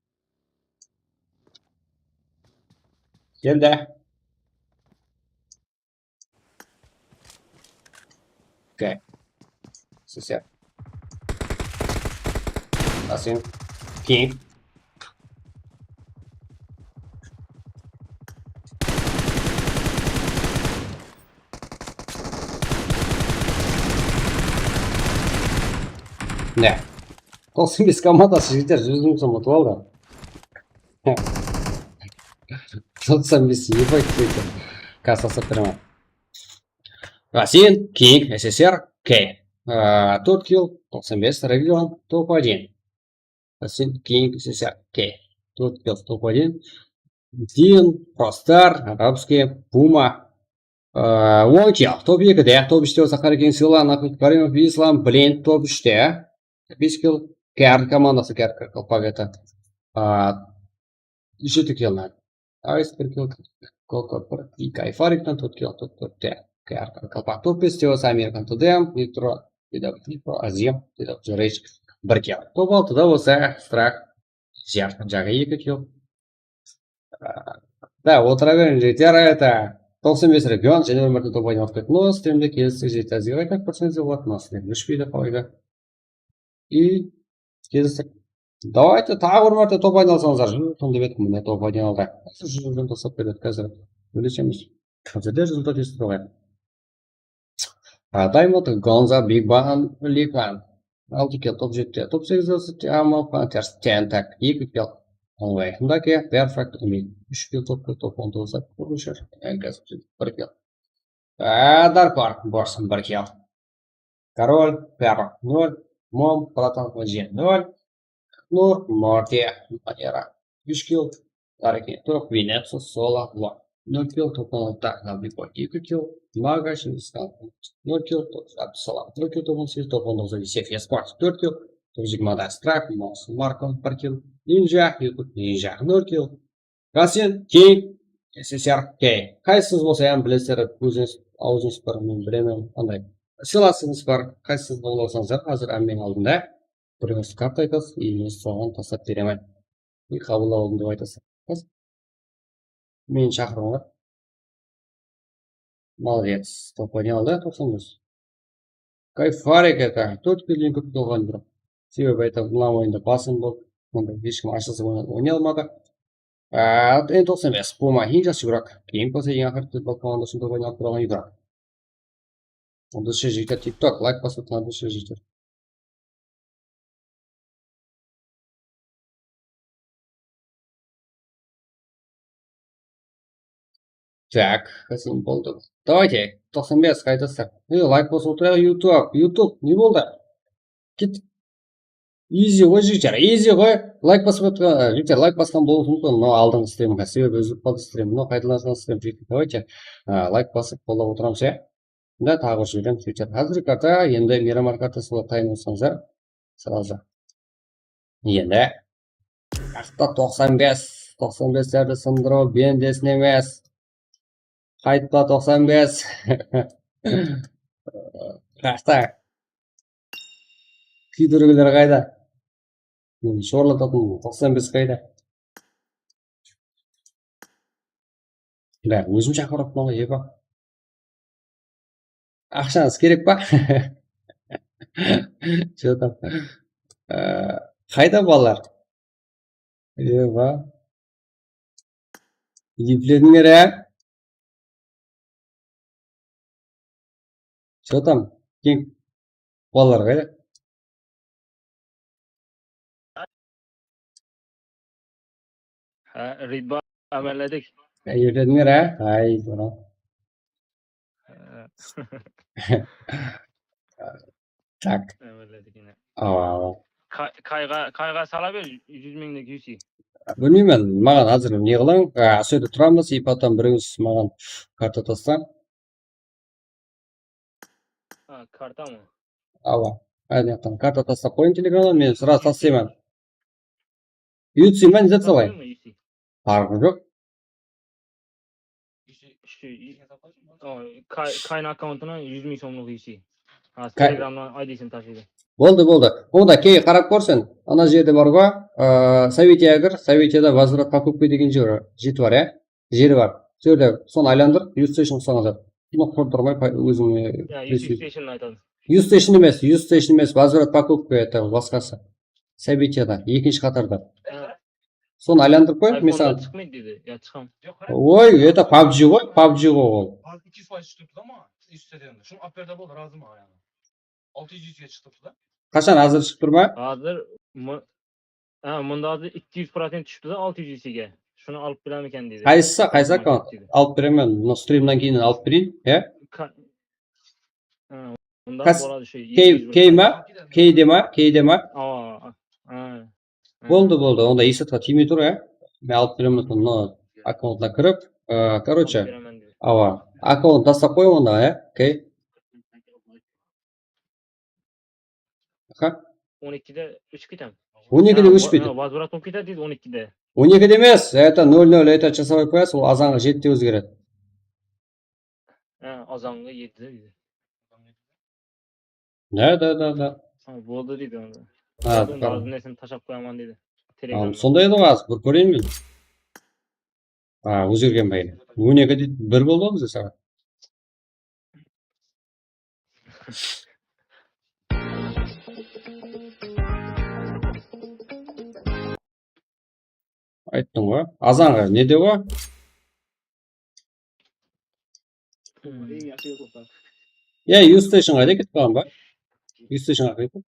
Keldi. Okey. Sesep. Asin. Keyin. Ne? Toqsan bes komandası jeter, júz mıń som utıp aldı. Toqsan bes, ебать, kasası прямо. Rasin, King, S S R, K. Aa, tórt kill, toqsan bes, region, top один. Rasin, King, S S R, K. Tórt kill, top один. Din, Prostar, Arabskiy, Puma. Aa, on kill, top ekide, top úshte bolsa Qárekeń, Sıyla, Naqıp, Karimov, Islam, Blind, top úshte. Bes kill, Kar komandası, Kar, Kar, Kalpak, eti. Aa, jeti kill, Ice bir kill, Koko bir, eki, Ayfarikten tórt kill, top tórtte. Kar, Kar, Kalpak, top beste bolsa Amerikan, T D M, Nitro, T W, Nitro, Azim, T W, Jurich, bir kill. Top altıda bolsa Strah, Zerk, jaǵı eki kill. Da, otıra beriń, jeter, это, toqsan bes region, jáne bir márte top oynap kettik. No, strimde kelissek, jeti azıyǵa aytaq, korseniz de boladı, mına strim óshpeydi, qalaydı. И kelissek. Давайте, taǵı bir márte top aynalısańızlar. Júz tón dep edik, mine, top aynalıdı. Házir júz tón taslap ketedi, házir. Ólesemiz. Házirde rezultat esitip alayıq. Diamond, Gonza, Big Bang, Lipan. Altı kill, top jetti, top segiz, Ama, Panthers, Tentak, eki kill. Onlay, Hındaki, Perfect, Umid, úsh kill, top, top on toǵız, Purusher, Enkas, bir kill. Aa, Darkor, Borson, bir kill. Korol, Perl, nol, Mom, Platon, Jen, nol, Nur, Morti, Manera, úsh kill, Tarıkın, Turk, Vinepsus, Sola, Lon, nol kill, toqsan altı, Gabriel, eki kill, Maga, Shingizkan, nol kill, Abdusalam, nol kill, toqsan segiz, toqsan toǵız, Yusef, Esport, tórt kill, toqsan jigirma, Strak, Mons, Markon, bir kill, Ninja, Yukut, Ninja, nol kill, Rasen, King, S S R, K. Qaysıńız bolsa hám bilesizler, ózińiz, awzıńız bar, men bilemen, qanday. Silasıńız bar, qaysıńız qabıl alsańızlar, házir hámmeniń aldında birewińiz karta aytasız, eyińiz soǵan taslap beremen. И qabıllaw aldın dep aytasız. Meni shaqırıńlar. Молодец. Top oynay aldı, toqsan bes. Kayfarek aka, tórt kill degen kóp bolǵan, biraq. Sebebi, aytaman, mına oyında basım bolıp, mında hesh kim ashılısıp oynay almadı. Aa, N toqsan bes, Puma, eń jaqsı juwıraq. Keyin bolsa eń aqırı balkonda shunday oynap turǵan juwıraq. Dusha jigitler, TikTok, layk basıp turǵan dusha jigitler. Так, qasım boldı. Давайте, toqsan bes, qaytasızlar? E, layk basıp otırayıq, YouTube, YouTube, ne boldı? Ket. Easy ǵoy, jigitler, easy ǵoy. Layk basıp atqa-, jigitler, layk basqan bolıwı múmkin, mınaw aldınǵı strimge, sebebi úzilip qaldı strim, mınaw qaytalanǵan strim, jigitler, давайте, a, layk basıp qollap otıramız, ya. Da, taǵı bir jiberiń, jigitler. Házirgi karta, endi Miramar kartası bolıp tayın bolsańızlar, сразу. Endi, jaqta toqsan bes, toqsan beslerdi sındırıw bendesin emes. Qaytpa toqsan bes. Jaqta. Kúydirgiler qayda? Meni shorlatatın toqsan bes qayda? Bári ózim shaqırıppan ǵoy, eba. Aqshańız kerek pa? Что там? Ee, qayda balalar? Eba. Epledińler, á? Что там? Keń balalar qayda? Ha, Ridba, ámelledik. Epledińler, á? Ay, bro. Ha. Tak. Ámelledik yine. Awa, awa. Kay-, Kayǵa, Kayǵa sala ber, júz mıńdek U C. Bilmeymen, maǵan házir ne qılań? Á, sol jerde turamız, и потом birewińiz maǵan karta taslań. Ha, karta ma? Awa. Ane jaqtan karta taslap qoyıń telegramnan, men сразу taslayman. U C ma, ne zat salayın? Farqı joq. Kay-, Kayn akkauntına júz mıń somlıq U C. Ha, Kay- telegramnan I D sin tashlaydı. Boldı, boldı. Onda keyin qarap kórsen, ana jerde bar ǵoy, ıı, событиеǵa kir, событиеda возврат покупки degen jeri, jeti bar, ya? Jeri bar. Sol jerde sonı aylandır, use station usaǵan zat. Bunı qurıp turmay, pa-, óziń, e, Ya, use station aytadı. Use station emes, use station emes, возврат покупки, это basqası. Событиеda, ekinshi qatarda. Ha. Sonı aylandırıp qoy, men saǵan. Chiqmaydı deydi. Ya, chiqam. Oy, это PUBG ǵoy, PUBG ǵoy ol. Házir ikki júz fayız shıǵıp turıptı ma? Use station. Shunı alıp ber de boldı, razıman yaǵnıy. Altı júz yuzge shıǵıp turıptı da. Qashan, házir shıǵıp tur ma? Házir mı-, ha, mında házir ikki júz procent túshipti da, altı júz yuzge. Shunı alıp berem eken deydi. Qaysı, qaysı akkaunt? Alıp beremen. Mına strimnan keyin alıp bereyin, ya? Ka-, ha, mında boladı shu. Key, key ma? Keyde ma? Keyde ma? Awa, ha. Boldı, boldı. Onda esatqa tiymey tur, ya. Men alıp beremen, mına akkauntına kirip, ı, короче, awa, akkaunt taslap qoy onda, ya. Okey. Aha. On ekide óship ketem. On ekide óship ketedi. Возврат bolıp ketedi deydi on ekide. On ekide emes, это ноль ноль, это часовой пояс, ol azanǵa jetide ózgeredi. Ha, azanǵa jetide deydi. Da, da, da, da. Ha, boldı deydi onda. Ha, boldı, házir nesin tashlap qoyaman deydi. Telegramda. Sonday edi ǵoy, házir bir kóreyin men. Ha, ózgergen ba ele? On eki deydi, bir boldı ǵoy bizde saat. Ayttım ǵoy. Azanǵa ne de ǵoy? Ya, use stationǵa da ketip qalǵan ba? Use stationǵa ketip.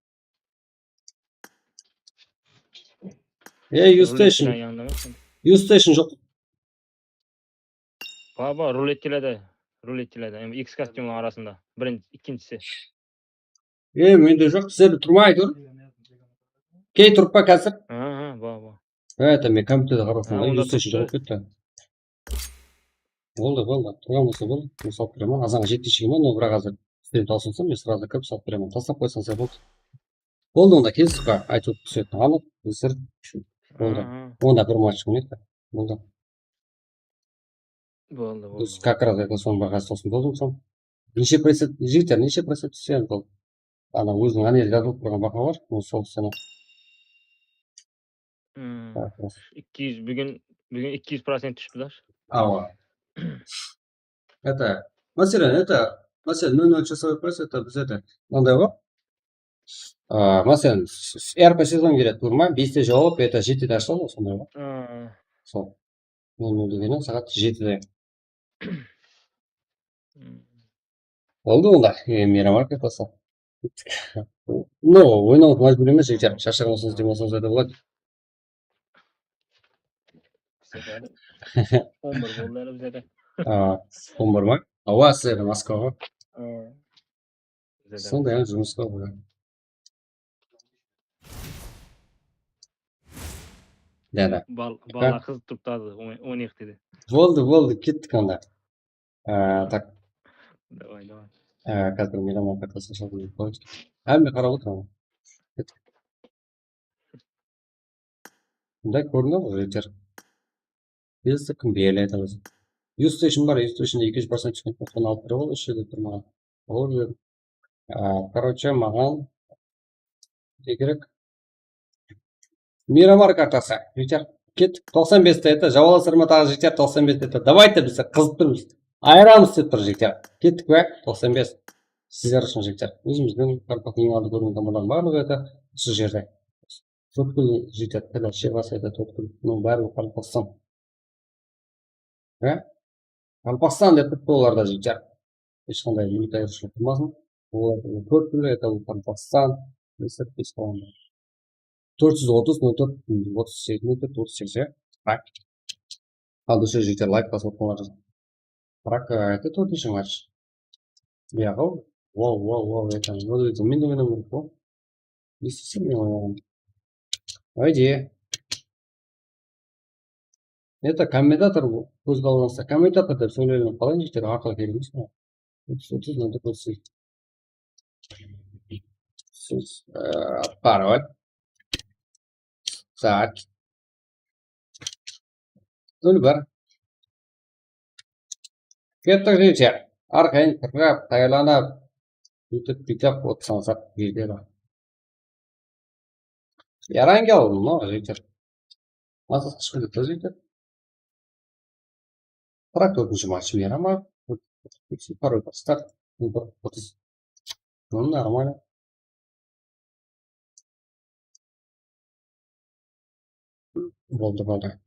Ya, use station. Use station joq. Baba, ruletkelerde, ruletkelerde, endi X kostyumlar arasında. Birinshi, ikkinshisi. E, mende joq, sizlerde turmaydı. Key turıp pa házir? Ha, ha, baba. Evet, men kompyuterde qarap atırman, use station joq bolıp ketti. Boldı, boldı. Turǵan bolsa boldı. Men salıp beremen. Azanǵa jetpey shıǵaman, но biraq házir student alsın, men srazı kirip salıp beremen. Taslap qoysań, boldı. Boldı, onda kelistік pa? Aytıp túsetin anıq, bizler. Boldı. Onda bir match oynayıq ta. Boldı. Boldı, boldı. Biz как раз это sonıń bahası toqsan toǵız mıń som. Neshe procent, jigitler, neshe procent túsedi bul? Ana óziniń analiz jazılıp turǵan baha bar, sol sene. Hmm. Ikki júz, búgin, búgin ikki júz procent túshti da. Awa. Это, máselen, это, máselen, nol nol часовой пояс, это biz, это, mınday ǵoy. A, máselen, R P sezon keledi, durma, beste jawıp, это, jetide ashıladı ǵoy, sonday ǵoy. Sol. Nol nol degeni saat jetide. Boldı onda, e, Meyramarka tasa. No, oynawǵa májbúr emes, jigitler. Sharshap alsańız, dem alsańız da boladı. On bir boldı ele bizde de. A, on bir ma? Awa, sizlerde Moskva ǵoy. Sonday, jumısqa qoyar. Dada. Bal-, bala qızıp turıptı házir, on-, on ekide. Boldı, boldı, kettik onda. Aa, tak. Davay, davay. Aa, házir Milan markasına shaldım. Hámme qarap otır. Kettik. Mında kórindi ǵoy, jigitler. Besti kim biyeledi ózi? Use station bar, use stationda eki júz procent túsken, sonı alıp berip al, usı jerde turmaǵan. Ol jerde. A, короче, maǵan ne kerek? Miramar kartası, jigitler. Kettik, toqsan bes dep, jawap alasızlar ma taǵı, jigitler, toqsan bes dep. Давайте, biz qızıp turmız. Ayıramız dep tur, jigitler. Kettik be, toqsan bes. Sizler ushın, jigitler. Ózimizdiń qaraqalpaq eń aldı kórgen komandalań barlıǵı, это, usı jerde. Tórtkúl jetedi, tili, shebas aytadı, tórtkúl. Bunıń bári Qaraqalpaqstan. Há? Qaraqalpaqstan dep turıptı olar da, jigitler. Hesh qanday mınaday urıshıq bolmasın. Olar tórtkúl, это, Qaraqalpaqstan. Esap bes qalǵanda. Tórt júz otız, nol tórt, otız segiz, nol tórt, otız segiz, ya. Bak. Al, dúrse, jigitler, layk basıp otqanlar. Biraq, e, это, tórtinshi match. Yaǵo, wow, wow, wow, это, вот это, men de oynawım kerek ǵoy. Естисең, men oynawım. Ayde. Это, kommentator, kózge alǵansa, kommentator dep sóylegen qalay, jigitler, aqıl kerek emes pe? Otız, otız, nol tórt, otız segiz. Siz, e, parol. Так. Dúlbar. Kettik, jigitler. Arqayın turıp, tayarlanıp, ótip, búytip otırsańızlar, jigitler. Yarangi aldım, no, jeter. Mazası qıshqı ketedi, jeter. Qırq tórtinshi matchım yarama. Parol start. Otız. Ну, нормально. Boldı, boldı.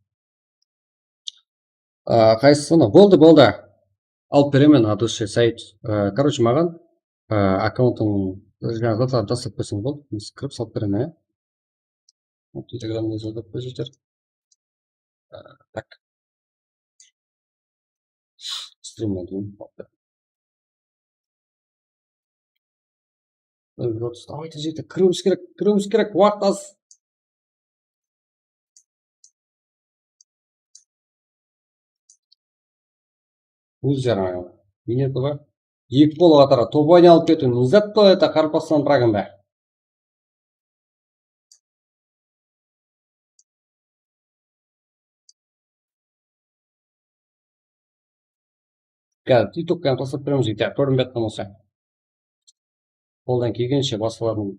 Aa, qaysısına? Boldı, boldı. Alıp beremen, от души, Said. Aa, короче, maǵan, aa, akkauntıń jańa zatların taslap berseń boldı. Biz kirip salıp beremen, ya. Telegramda jazıp qoyıp jeter. Aa, так. Strimden keyin. Davayte, jigitler, kiriwimiz kerek, kiriwimiz kerek, waqıt az. Óz jaramay. Minetova. Eki qol qatarı. Tobayın alıp ketiw. Ne zat pa, это, qarpaslan pragan ba? Házir TikTokka taslap beremiz, jigitler, kórinbey atqan bolsa. Qoldan kelgenshe basqalardıń